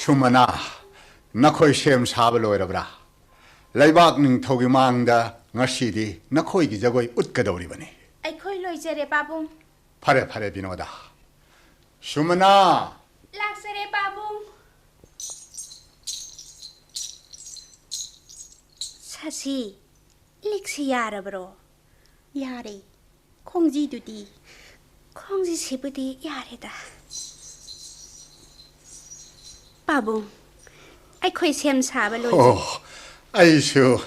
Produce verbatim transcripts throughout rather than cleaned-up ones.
ꯁꯨꯃꯅꯥ, ꯅꯈꯣꯏ ꯁꯦꯝ ꯁꯥꯕ ꯂꯣꯏꯔꯕ꯭ꯔꯥ? ꯂꯩꯕꯥꯛ ꯅꯤꯡꯊꯧꯒꯤ ꯃꯥꯡꯗ ꯉꯁꯤꯗꯤ ꯅꯈꯣꯏꯒꯤ ꯖꯒꯣꯏ ꯎꯠꯀꯗꯧꯔꯤꯕꯅꯤ꯫ ꯑꯩꯈꯣꯏ ꯂꯣꯏꯖꯔꯦ, ꯄꯥꯕꯨꯡ꯫ ꯐꯔꯦ, ꯐꯔꯦ, ꯕꯤꯅꯣꯗ꯫ ꯁꯨꯃꯅꯥ! ꯂꯥꯛꯆꯔꯦ, ꯄꯥꯕꯨꯡ꯫ ꯁꯁꯤ, ꯂꯤꯛꯁꯤ ꯌꯥꯔꯕ꯭ꯔꯣ? ꯌꯥꯔꯦ꯫ ꯈꯣꯡꯖꯤꯗꯨꯗꯤ? ꯈꯣꯡꯖꯤꯁꯤꯕꯨꯗꯤ ꯌꯥꯔꯦꯗ꯫ ꯄꯥꯕꯨꯡ, ꯑꯩꯈꯣꯏ ꯁꯦꯝ ꯁꯥꯕ ꯂꯣꯏꯔꯦ꯫ ꯑꯣ, ꯑꯩꯁꯨ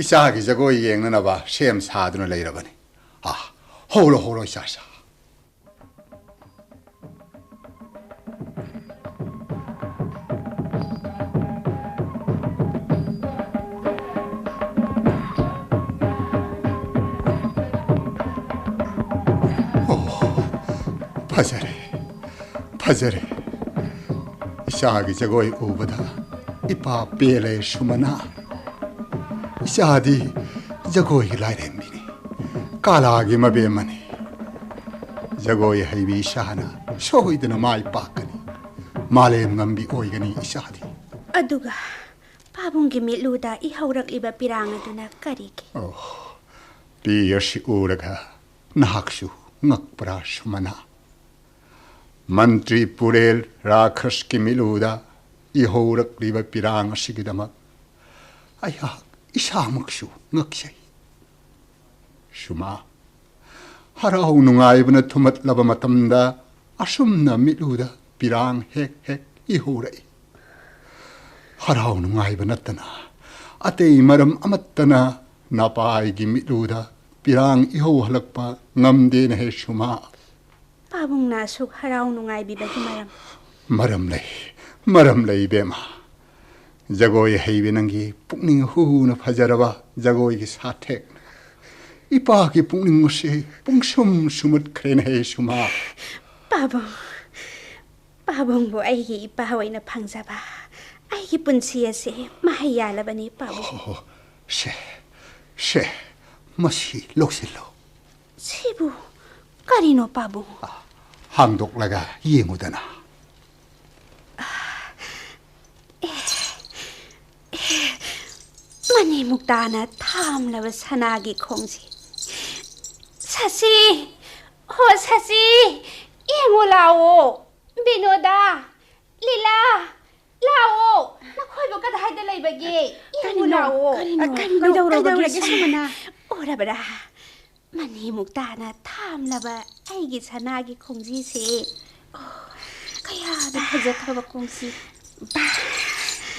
ꯏꯆꯥꯒꯤ ꯖꯒꯣꯏ ꯌꯦꯡꯅꯅꯕ ꯁꯦꯝ ꯁꯥꯗꯨꯅ ꯂꯩꯔꯕꯅꯤ꯫ ꯑꯥ, ꯍꯧꯔꯣ, ꯍꯧꯔꯣ, ꯏꯆꯥ, ꯏꯆꯥ꯫ ꯑꯣ, ꯐꯖꯔꯦ, ꯐꯖꯔꯦ꯫ ꯏꯆꯥꯒꯤ ꯖꯒꯣꯏ ꯎꯕꯗ ꯏꯄꯥ ꯄꯦꯜꯂꯦ, ꯁꯨꯃꯅꯥ꯫ ꯏꯆꯥꯗꯤ ꯖꯒꯣꯏꯒꯤ ꯂꯥꯏꯔꯦꯝꯕꯤꯅꯤ, ꯀꯂꯥꯒꯤ ꯃꯕꯦꯝꯃꯅꯤ꯫ ꯖꯒꯣꯏ ꯍꯩꯕꯤ ꯏꯆꯥꯅ ꯁꯣꯏꯗꯅ ꯃꯥꯏ ꯄꯥꯛꯀꯅꯤ, ꯃꯥꯂꯦꯝ ꯉꯝꯕꯤ ꯑꯣꯏꯒꯅꯤ ꯏꯆꯥꯗꯤ꯫ ꯑꯗꯨꯒ ꯄꯥꯕꯨꯡꯒꯤ ꯃꯤꯠꯂꯨꯗ ꯏꯍꯧꯔꯛꯂꯤꯕ ꯄꯤꯔꯥꯡ ꯑꯗꯨꯅ ꯀꯔꯤꯒꯤ? ꯑꯣ, ꯄꯤ ꯑꯁꯤ ꯎꯔꯒ ꯅꯍꯥꯛꯁꯨ ꯉꯛꯄ꯭ꯔꯥ, ꯁꯨꯃꯅꯥ? ꯃꯟꯇ꯭ꯔꯤ ꯄꯨꯔꯦꯜ ꯔꯥꯈꯁꯀꯤ ꯃꯤꯠꯂꯨꯗ ꯏꯍꯧꯔꯛꯂꯤꯕ ꯄꯤꯔꯥꯡ ꯑꯁꯤꯒꯤꯗꯃꯛ ꯑꯩꯍꯥꯛ ꯏꯁꯥꯃꯛꯁꯨ ꯉꯛꯆꯩ꯫ ꯁꯨꯃꯥ, ꯍꯔꯥꯎ ꯅꯨꯡꯉꯥꯏꯕꯅ ꯊꯨꯝꯍꯠꯂꯕ ꯃꯇꯝꯗ ꯑꯁꯨꯝꯅ ꯃꯤꯠꯂꯨꯗ ꯄꯤꯔꯥꯡ ꯍꯦꯛ ꯍꯦꯛ ꯏꯍꯧꯔꯛꯏ꯫ ꯍꯔꯥꯎ ꯅꯨꯡꯉꯥꯏꯕ ꯅꯠꯇꯅ ꯑꯇꯩ ꯃꯔꯝ ꯑꯃꯠꯇꯅ ꯅꯄꯥꯏꯒꯤ ꯃꯤꯠꯂꯨꯗ ꯄꯤꯔꯥꯡ ꯏꯍꯧ ꯍꯜꯂꯛꯄ ꯉꯝꯗꯦꯅꯦꯍꯦ, ꯁꯨꯃꯥ꯫ ꯄꯥꯕꯨꯡꯅ ꯑꯁꯨꯛ ꯍꯔꯥꯎ ꯅꯨꯡꯉꯥꯏꯕꯤꯕꯒꯤ ꯃꯔꯝ? ꯃꯔꯝ ꯂꯩ, ꯃꯔꯝ ꯂꯩ, ꯏꯕꯦꯝꯃ꯫ ꯖꯒꯣꯏ ꯍꯩꯕꯤ ꯅꯪꯒꯤ ꯄꯨꯛꯅꯤꯡ ꯍꯨꯅ ꯐꯖꯔꯕ ꯖꯒꯣꯏꯒꯤ ꯁꯥꯊꯦꯛ꯫ ꯏꯄꯥꯒꯤ ꯄꯨꯛꯅꯤꯡ ꯑꯁꯤ ꯄꯨꯡꯁꯨꯝ ꯁꯨꯝꯍꯠꯈ꯭ꯔꯦꯅꯦꯍꯦ, ꯁꯨꯃꯥ꯫ ꯄꯥꯕꯨꯡ, ꯄꯥꯕꯨꯡꯕꯨ ꯑꯩꯒꯤ ꯏꯄꯥ ꯑꯣꯏꯅ ꯐꯪꯖꯕ ꯑꯩꯒꯤ ꯄꯨꯟꯁꯤ ꯑꯁꯤ ꯃꯍꯩ ꯌꯥꯜꯂꯕꯅꯤ, ꯄꯥꯕꯨꯡ꯫ ꯑꯣ, ꯁꯦ, ꯁꯦ, ꯃꯁꯤ ꯂꯧꯁꯤꯜꯂꯣ꯫ ꯁꯤꯕꯨ ꯀꯔꯤꯅꯣ, ꯄꯥꯕꯨꯡ? ꯍꯥꯡꯗꯣꯛꯂꯒ ꯌꯦꯡꯉꯨꯗꯅ꯫ ꯃꯨꯛꯇꯥꯅ ꯊꯥꯝꯂꯕ ꯁꯅꯥꯒꯤ ꯈꯣꯡꯖꯤ꯫ ꯁꯁꯤ! ꯍꯣ ꯁꯁꯤ! ꯌꯦꯡꯉꯨ ꯂꯥꯛꯑꯣ! ꯕꯤꯅꯣꯗ! ꯂꯤꯂꯥ! ꯂꯥꯛꯑꯣ! ꯅꯈꯣꯏꯕꯨ ꯀꯗꯥꯏꯗ ꯂꯩꯕꯒꯦ? ꯌꯦꯡꯉꯨ ꯀꯔꯤꯅꯣ? ꯂꯥꯛꯑꯣ! ꯀꯔꯤꯅꯣ? ꯀꯔꯤ ꯀꯩꯗꯧꯔꯒꯦ, ꯀꯩꯗꯧꯔꯒꯦ, ꯁꯨꯃꯅꯥ? ꯁꯨꯃꯅꯥ? ꯎꯔꯕ꯭ꯔꯥ? ꯃꯅꯤ ꯃꯨꯛꯇꯥꯅ ꯊꯥꯝꯂꯕ ꯑꯩꯒꯤ ꯁꯅꯥꯒꯤ ꯈꯣꯡꯖꯤꯁꯦ꯫ ꯑꯣ, ꯀꯌꯥꯗ ꯐꯖꯈ꯭ꯔꯕ ꯈꯣꯡꯖꯤ꯫ ꯕꯥ,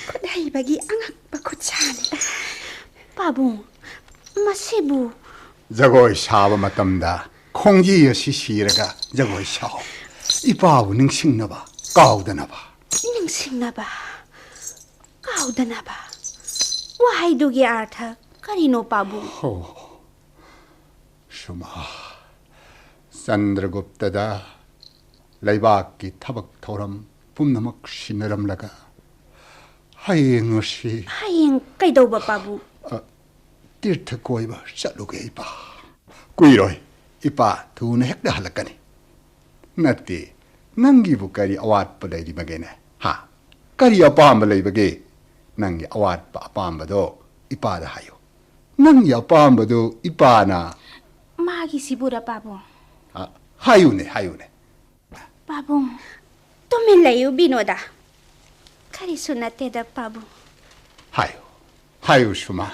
ꯈꯨꯠ ꯍꯩꯕꯒꯤ ꯑꯉꯛꯄ ꯈꯨꯠꯁꯥꯅꯤ꯫ ꯄꯥꯕꯨꯡ, ꯃꯁꯤꯕꯨ? ꯖꯒꯣꯏ ꯁꯥꯕ ꯃꯇꯝꯗ ꯈꯣꯡꯖꯤ ꯑꯁꯤ ꯁꯤꯔꯒ ꯖꯒꯣꯏ ꯁꯥꯎ꯫ ꯏꯄꯥꯕꯨ ꯅꯤꯡꯁꯤꯡꯅꯕ, ꯀꯥꯎꯗꯅꯕ꯫ ꯅꯤꯡꯁꯤꯡꯅꯕ, ꯀꯥꯎꯗꯅꯕ꯫ ꯋꯥꯍꯩꯗꯨꯒꯤ ꯑꯥꯔꯊ ꯀꯔꯤꯅꯣ, ꯄꯥꯕꯨꯡ? ꯍꯣ, ꯁꯨꯃꯥ, ꯆꯟꯗ꯭ꯔꯒꯨꯞꯇꯗ ꯂꯩꯕꯥꯛꯀꯤ ꯊꯕꯛ ꯊꯧꯔꯝ ꯄꯨꯝꯅꯃꯛ ꯁꯤꯟꯅꯔꯝꯂꯒ ꯍꯌꯦꯡ ꯑꯁꯤ ꯍꯌꯦꯡ ꯀꯩꯗꯧꯕ, ꯄꯥꯕꯨꯡ? ꯑ, ꯇꯤꯔꯊ ꯀꯣꯏꯕ ꯆꯠꯂꯨꯒꯦ, ꯏꯄꯥ꯫ ꯀꯨꯏꯔꯣꯏ, ꯏꯄꯥ ꯊꯨꯅ ꯍꯦꯛꯇ ꯍꯜꯂꯛꯀꯅꯤ꯫ ꯅꯠꯇꯦ, ꯅꯪꯒꯤꯕꯨ ꯀꯔꯤ ꯑꯋꯥꯠꯄ ꯂꯩꯔꯤꯕꯒꯦꯅꯦ? ꯍꯥ? ꯀꯔꯤ ꯑꯄꯥꯝꯕ ꯂꯩꯕꯒꯦ? ꯅꯪꯒꯤ ꯑꯋꯥꯠꯄ ꯑꯄꯥꯝꯕꯗꯣ ꯏꯄꯥꯗ ꯍꯥꯏꯌꯨ꯫ ꯅꯪꯒꯤ ꯑꯄꯥꯝꯕꯗꯨ ꯏꯄꯥꯅ ꯃꯥꯒꯤꯁꯤꯕꯨꯔ, ꯄꯥꯕꯨꯡ? ꯑ, ꯍꯥꯏꯌꯨꯅꯦ, ꯍꯥꯏꯌꯨꯅꯦ꯫ ꯄꯥꯕꯨꯡ, ꯇꯨꯃꯤꯟ ꯂꯩꯌꯨ, ꯕꯤꯅꯣꯗ꯫ ꯀꯔꯤꯁꯨ ꯅꯠꯇꯦꯗ, ꯄꯥꯕꯨꯡ꯫ ꯍꯥꯏꯌꯨ, ꯍꯥꯏꯌꯨ, ꯁꯨꯃꯥ꯫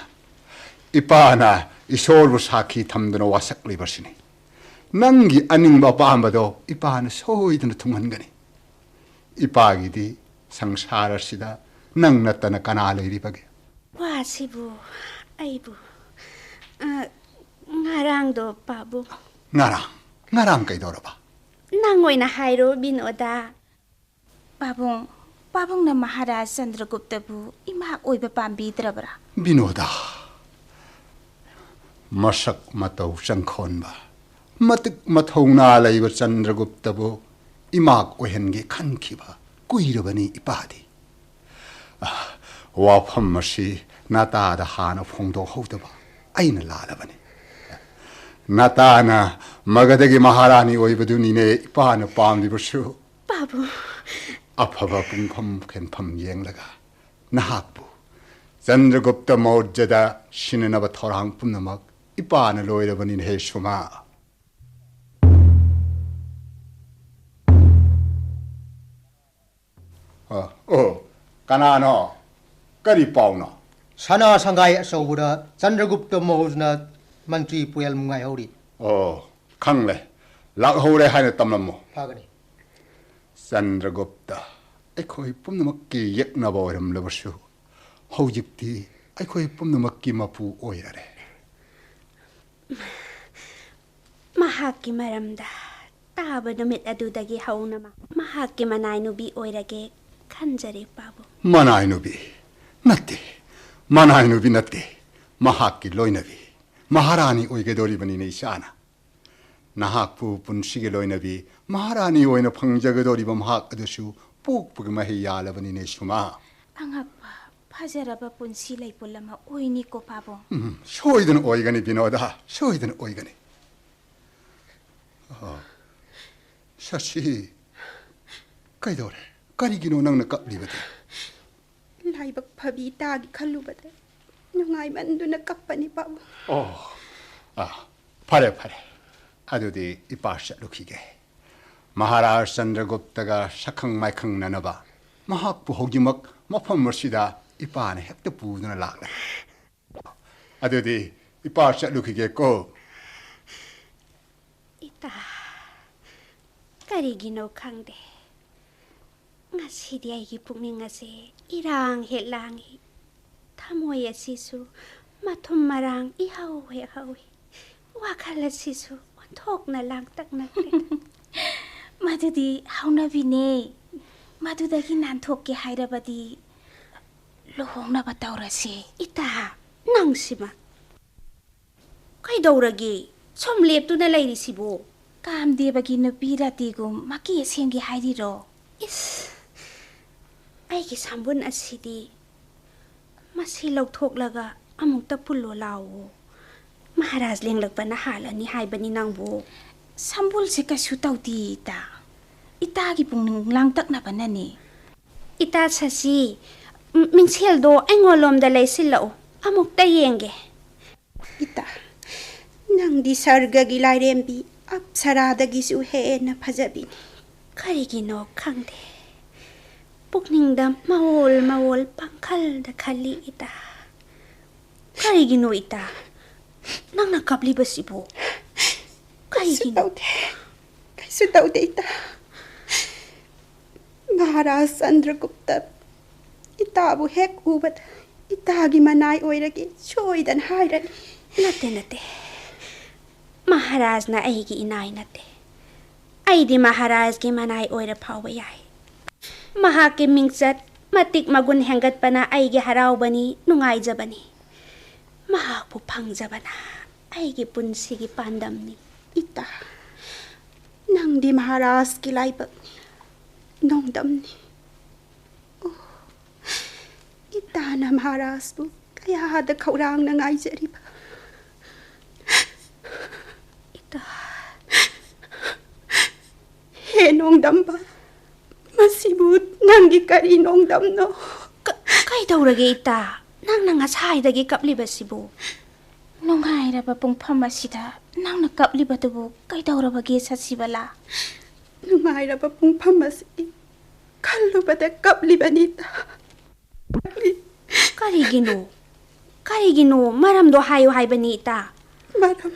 ꯏꯄꯥꯅ ꯏꯁꯣꯔꯕꯨ ꯁꯥꯈꯤ ꯊꯝꯗꯨꯅ ꯋꯥꯁꯛꯂꯤꯕꯁꯤꯅꯤ꯫ ꯅꯪꯒꯤ ꯑꯅꯤꯡꯕ ꯑꯄꯥꯝꯕꯗꯣ ꯏꯄꯥꯅ ꯁꯣꯏꯗꯅ ꯊꯨꯡꯍꯟꯒꯅꯤ꯫ ꯏꯄꯥꯒꯤꯗꯤ ꯁꯪꯁꯥꯔ ꯑꯁꯤꯗ ꯅꯪ ꯅꯠꯇꯅ ꯀꯅꯥ ꯂꯩꯔꯤꯕꯒꯦ? ꯋꯥꯁꯤꯕꯨ ꯑꯩꯕꯨ, ꯑ, ꯉꯔꯥꯡꯗꯣ, ꯄꯥꯕꯨꯡ꯫ ꯉꯔꯥꯡ? ꯉꯔꯥꯡ ꯀꯩꯗꯧꯔꯕ? ꯅꯪ ꯑꯣꯏꯅ ꯍꯥꯏꯔꯣ, ꯕꯤꯅꯣꯗ꯫ ꯄꯥꯕꯨꯡ, ꯄꯥꯕꯨꯡꯅ ꯃꯍꯥꯔꯥꯖ ꯆꯟꯗ꯭ꯔꯒꯨꯞꯇꯕꯨ ꯏꯃꯥ ꯑꯣꯏꯕ ꯄꯥꯝꯕꯤꯗ꯭ꯔꯕ꯭ꯔꯥ? ꯕꯤꯅꯣꯗ, ꯃꯁꯛ ꯃꯇꯧ ꯆꯪꯈꯣꯟꯕ, ꯃꯇꯤꯛ ꯃꯊꯧꯅꯥ ꯂꯩꯕ ꯆꯟꯗ꯭ꯔꯒꯨꯞꯇꯕꯨ ꯏꯃꯥ ꯑꯣꯏꯍꯟꯒꯦ ꯈꯟꯈꯤꯕ ꯀꯨꯏꯔꯕꯅꯤ ꯏꯄꯥꯗꯤ꯫ ꯑ, ꯋꯥꯐꯝ ꯑꯁꯤ ꯅꯇꯥꯗ ꯍꯥꯟꯅ ꯐꯣꯡꯗꯣꯛꯍꯧꯗꯕ ꯑꯩꯅ ꯂꯥꯜꯂꯕꯅꯤ꯫ ꯅꯇꯥꯅ ꯃꯒꯙꯒꯤ ꯃꯍꯥꯔꯥꯅꯤ ꯑꯣꯏꯕꯗꯨꯅꯤꯅꯦ ꯏꯄꯥꯅ ꯄꯥꯝꯂꯤꯕꯁꯨ꯫ ꯄꯥꯕꯨꯡ꯫ ꯑꯐꯕ ꯄꯨꯡꯐꯝ ꯈꯦꯟꯐꯝ ꯌꯦꯡꯂꯒ ꯅꯍꯥꯛꯄꯨ ꯆꯟꯗ꯭ꯔꯒꯨꯞꯇ ꯃꯧꯔꯖꯗ ꯁꯤꯟꯅꯅꯕ ꯊꯧꯔꯥꯡ ꯄꯨꯝꯅꯃꯛ ꯏꯄꯥꯅ ꯂꯣꯏꯔꯕꯅꯤꯅꯦ ꯍꯦ ꯁꯨꯃꯥ꯫ ꯑ, ꯑꯣ, ꯀꯅꯥꯅꯣ? ꯀꯔꯤ ꯄꯥꯎꯅꯣ? ꯁꯅꯥ ꯁꯪꯒꯥꯏ ꯑꯆꯧꯕꯗ ꯆꯟꯗ꯭ꯔꯒꯨꯞꯇ ꯃꯧꯔꯖꯅ ꯃꯟꯇ꯭ꯔꯤ ꯄꯨꯌꯦꯜ ꯉꯥꯏꯍꯧꯔꯤ꯫ ꯑꯣ, ꯈꯪꯂꯦ꯫ ꯂꯥꯛꯍꯧꯔꯦ ꯍꯥꯏꯅ ꯇꯝꯂꯝꯃꯨ꯫ ꯐꯒꯅꯤ꯫ ꯆꯟꯗ꯭ꯔꯒꯨꯞꯇ ꯑꯩꯈꯣꯏ ꯄꯨꯝꯅꯃꯛꯀꯤ ꯌꯦꯛꯅꯕ ꯑꯣꯏꯔꯝꯂꯕꯁꯨ, ꯍꯧꯖꯤꯛꯇꯤ ꯑꯩꯈꯣꯏ ꯄꯨꯝꯅꯃꯛꯀꯤ ꯃꯄꯨ ꯑꯣꯏꯔꯔꯦ꯫ ꯃꯍꯥꯛꯀꯤ ꯃꯔꯝꯗ ꯇꯥꯕ ꯅꯨꯃꯤꯠ ꯑꯗꯨꯗꯒꯤ ꯍꯧꯅ ꯃ-, ꯃꯍꯥꯛꯀꯤ ꯃꯅꯥꯏ ꯅꯨꯄꯤ ꯑꯣꯏꯔꯒꯦ ꯈꯟꯖꯔꯦ, ꯄꯥꯕꯨꯡ꯫ ꯃꯅꯥꯏ ꯅꯨꯄꯤ? ꯅꯠꯇꯦ, ꯃꯅꯥꯏ ꯅꯨꯄꯤ ꯅꯠꯇꯦ, ꯃꯍꯥꯛꯀꯤ ꯂꯣꯏꯅꯕꯤ, ꯃꯍꯥꯔꯥꯅꯤ ꯑꯣꯏꯒꯗꯧꯔꯤꯕꯅꯤꯅꯦ ꯏꯆꯥꯅ꯫ ꯅꯍꯥꯛꯄꯨ ꯄꯨꯟꯁꯤꯒꯤ ꯂꯣꯏꯅꯕꯤ ꯃꯍꯥꯔꯥꯅꯤ ꯑꯣꯏꯅ ꯐꯪꯖꯒꯗꯧꯔꯤꯕ ꯃꯍꯥꯛ ꯑꯗꯨꯁꯨ ꯄꯣꯛꯄꯒꯤ ꯃꯍꯩ ꯌꯥꯜꯂꯕꯅꯤꯅꯦ ꯁꯨꯃꯥ꯫ ꯑꯉꯛꯄ ꯐꯖꯔꯕ ꯄꯨꯟꯁꯤ ꯂꯩꯄꯣꯠ ꯑꯃ ꯑꯣꯏꯅꯤꯀꯣ, ꯄꯥꯕꯨꯡ꯫ ꯎꯝ, ꯁꯣꯏꯗꯅ ꯑꯣꯏꯒꯅꯤ ꯕꯤꯅꯣꯗ, ꯁꯣꯏꯗꯅ ꯑꯣꯏꯒꯅꯤ꯫ ꯑ, ꯁꯁꯤ, ꯀꯩꯗꯧꯔꯦ? ꯀꯔꯤꯒꯤꯅꯣ ꯅꯪꯅ ꯀꯞꯂꯤꯕꯗꯤ? ꯂꯥꯏꯕꯛ ꯐꯕꯤ ꯏꯇꯥꯒꯤ ꯈꯜꯂꯨꯕꯗ ꯅꯨꯡꯉꯥꯏꯃꯟꯗꯨꯅ ꯀꯞꯄꯅꯤ, ꯄꯥꯕꯨꯡ꯫ ꯑꯣ, ꯑ, ꯐꯔꯦ, ꯐꯔꯦ꯫ ꯑꯗꯨꯗꯤ ꯏꯄꯥ ꯆꯠꯂꯨꯈꯤꯒꯦ꯫ ꯃꯍꯥꯔꯥꯖ ꯆꯟꯗ꯭ꯔꯒꯨꯞꯇꯒ ꯁꯛꯈꯪ ꯃꯥꯏꯈꯪꯅꯅꯕ ꯃꯍꯥꯛꯄꯨ ꯍꯧꯖꯤꯛꯃꯛ ꯃꯐꯝ ꯑꯁꯤꯗ ꯏꯄꯥꯅ ꯍꯦꯛꯇ ꯄꯨꯗꯨꯅ ꯂꯥꯛꯂꯦ꯫ ꯑꯗꯨꯗꯤ ꯏꯄꯥ ꯆꯠꯂꯨꯈꯤꯒꯦꯀꯣ꯫ ꯏꯇꯥ, ꯀꯔꯤꯒꯤꯅꯣ ꯈꯪꯗꯦ, ꯉꯁꯤꯗꯤ ꯑꯩꯒꯤ ꯄꯨꯛꯅꯤꯡ ꯑꯁꯦ ꯏꯔꯥꯡ ꯍꯦꯛ ꯂꯥꯡꯏ꯫ ꯊꯃꯣꯏ ꯑꯁꯤꯁꯨ ꯃꯊꯨꯝ ꯃꯔꯥꯡ ꯏꯍꯧ ꯍꯦꯛ ꯍꯧꯏ꯫ ꯋꯥꯈꯜ ꯑꯁꯤꯁꯨ ꯑꯣꯟꯊꯣꯛꯅ ꯂꯥꯡꯇꯛꯅꯈ꯭ꯔꯦ꯫ ꯃꯗꯨꯗꯤ ꯍꯧꯅꯕꯤꯅꯦ꯫ ꯃꯗꯨꯗꯒꯤ ꯅꯥꯟꯊꯣꯛꯀꯦ ꯍꯥꯏꯔꯕꯗꯤ ꯂꯨꯍꯣꯡꯅꯕ ꯇꯧꯔꯁꯦ꯫ ꯏꯇꯥ, ꯅꯪꯁꯤꯃ꯫ ꯀꯩꯗꯧꯔꯒꯦ? ꯁꯨꯝ ꯂꯦꯞꯇꯨꯅ ꯂꯩꯔꯤꯁꯤꯕꯨ? ꯀꯥꯝꯗꯦꯕꯒꯤ ꯅꯨꯄꯤ ꯔꯥꯇꯤꯒꯨꯝ ꯃꯀꯤ ꯑꯁꯦꯡꯒꯦ ꯍꯥꯏꯔꯤꯔꯣ? ꯏꯁ, ꯑꯩꯒꯤ ꯁꯝꯕꯨꯟ ꯑꯁꯤꯗꯤ ꯃꯁꯤ ꯂꯧꯊꯣꯛꯂꯒ ꯑꯃꯨꯛꯇ ꯄꯨꯜꯂꯣ ꯂꯥꯎꯋꯣ꯫ ꯃꯍꯥꯔꯥꯖ ꯂꯦꯡꯂꯛꯄꯅ ꯍꯥꯜꯂꯅꯤ ꯍꯥꯏꯕꯅꯤ ꯅꯪꯕꯨ꯫ ꯁꯝꯕꯨꯜꯁꯦ ꯀꯩꯁꯨ ꯇꯧꯗꯦ ꯏꯇꯥ꯫ ꯏꯇꯥꯒꯤ ꯄꯨꯛꯅꯤꯡ ꯂꯥꯡꯇꯛꯅꯕꯅꯅꯦ꯫ ꯏꯇꯥ ꯁꯁꯤ, ꯎꯝ, ꯃꯤꯡꯁꯦꯜꯗꯣ ꯑꯩꯉꯣꯟꯂꯣꯝꯗ ꯂꯩꯁꯤꯜꯂꯛꯎ꯫ ꯑꯃꯨꯛꯇ ꯌꯦꯡꯒꯦ꯫ ꯏꯇꯥ, ꯅꯪꯗꯤ ꯁꯔꯒꯒꯤ ꯂꯥꯏꯔꯦꯝꯕꯤ ꯑꯞꯁꯔꯥꯗꯒꯤꯁꯨ ꯍꯦꯟꯅ ꯐꯖꯕꯤꯅꯤ꯫ ꯀꯔꯤꯒꯤꯅꯣ ꯈꯪꯗꯦ, ꯄꯨꯛꯅꯤꯡꯗ ꯃꯑꯣꯜ ꯃꯑꯣꯜ ꯄꯪꯈꯜꯗ ꯈꯜꯂꯤ ꯏꯇꯥ꯫ ꯀꯔꯤꯒꯤꯅꯣ ꯏꯇꯥ? ꯅꯪꯅ ꯀꯞꯂꯤꯕꯁꯤꯕꯨ ꯀꯩꯁꯨ ꯀꯔꯤꯒꯤꯅꯣ? ꯇꯧꯗꯦ, ꯀꯩꯁꯨ ꯇꯧꯗꯦ ꯏꯇꯥ꯫ ꯃꯍꯥꯔꯥꯖ ꯆꯟꯗ꯭ꯔꯒꯨꯞꯇ ꯏꯇꯥꯕꯨ ꯍꯦꯛ ꯎꯕꯗ ꯏꯇꯥꯒꯤ ꯃꯅꯥꯏ ꯑꯣꯏꯔꯒꯦ ꯁꯣꯏꯗꯅ ꯍꯥꯏꯔꯅꯤ꯫ ꯅꯠꯇꯦ, ꯅꯠꯇꯦ꯫ ꯃꯍꯥꯔꯥꯖꯅ ꯑꯩꯒꯤ ꯏꯅꯥꯏ ꯅꯠꯇꯦ꯫ ꯑꯩꯗꯤ ꯃꯍꯥꯔꯥꯖꯀꯤ ꯃꯅꯥꯏ ꯑꯣꯏꯔ ꯐꯥꯎꯕ ꯌꯥꯏ꯫ ꯃꯍꯥꯛꯀꯤ ꯃꯤꯡꯆꯠ, ꯃꯇꯤꯛ ꯃꯒꯨꯟ ꯍꯦꯟꯒꯠꯄꯅ ꯑꯩꯒꯤ ꯍꯔꯥꯎꯕꯅꯤ, ꯅꯨꯡꯉꯥꯏꯖꯕꯅꯤ꯫ ꯃꯍꯥꯛꯄꯨ ꯐꯪꯖꯕꯅ ꯑꯩꯒꯤ ꯄꯨꯟꯁꯤꯒꯤ ꯄꯥꯟꯗꯝꯅꯤ꯫ ꯏꯇꯥ, ꯅꯪꯗꯤ ꯃꯍꯥꯔꯥꯖꯀꯤ ꯂꯥꯏꯕꯛꯅꯤ, ꯅꯣꯡꯗꯝꯅꯤ꯫ ꯑꯣ, ꯏꯇꯥꯅ ꯃꯍꯥꯔꯥꯖꯕꯨ ꯀꯌꯥꯗ ꯈꯧꯔꯥꯡꯅ ꯉꯥꯏꯖꯔꯤꯕ꯫ ꯏꯇꯥ꯫ ꯍꯦ ꯅꯣꯡꯗꯝꯕ, ꯃꯁꯤꯕꯨ ꯅꯪꯒꯤ ꯀꯔꯤ ꯅꯣꯡꯗꯝꯅꯣ? ꯀ-, ꯀꯩꯗꯧꯔꯒꯦ ꯏꯇꯥ? ꯅꯪꯅ ꯉꯁꯥꯏꯗꯒꯤ ꯀꯞꯂꯤꯕꯁꯤꯕꯨ? ꯅꯨꯡꯉꯥꯏꯔꯕ ꯄꯨꯡꯐꯝ ꯑꯁꯤꯗ ꯅꯪꯅ ꯀꯞꯂꯤꯕꯗꯨꯕꯨ ꯀꯩꯗꯧꯔꯕꯒꯦ ꯁꯁꯤꯕꯂꯥ? ꯅꯨꯡꯉꯥꯏꯔꯕ ꯄꯨꯡꯐꯝ ꯑꯁꯤ ꯈꯜꯂꯨꯕꯗ ꯀꯞꯂꯤꯕꯅꯤ ꯏꯇꯥ꯫ ꯀꯔꯤꯒꯤꯅꯣ? ꯀꯔꯤꯒꯤꯅꯣ? ꯃꯔꯝꯗꯣ ꯍꯥꯏꯌꯨ ꯍꯥꯏꯕꯅꯤ, ꯏꯇꯥ꯫ ꯃꯔꯝ?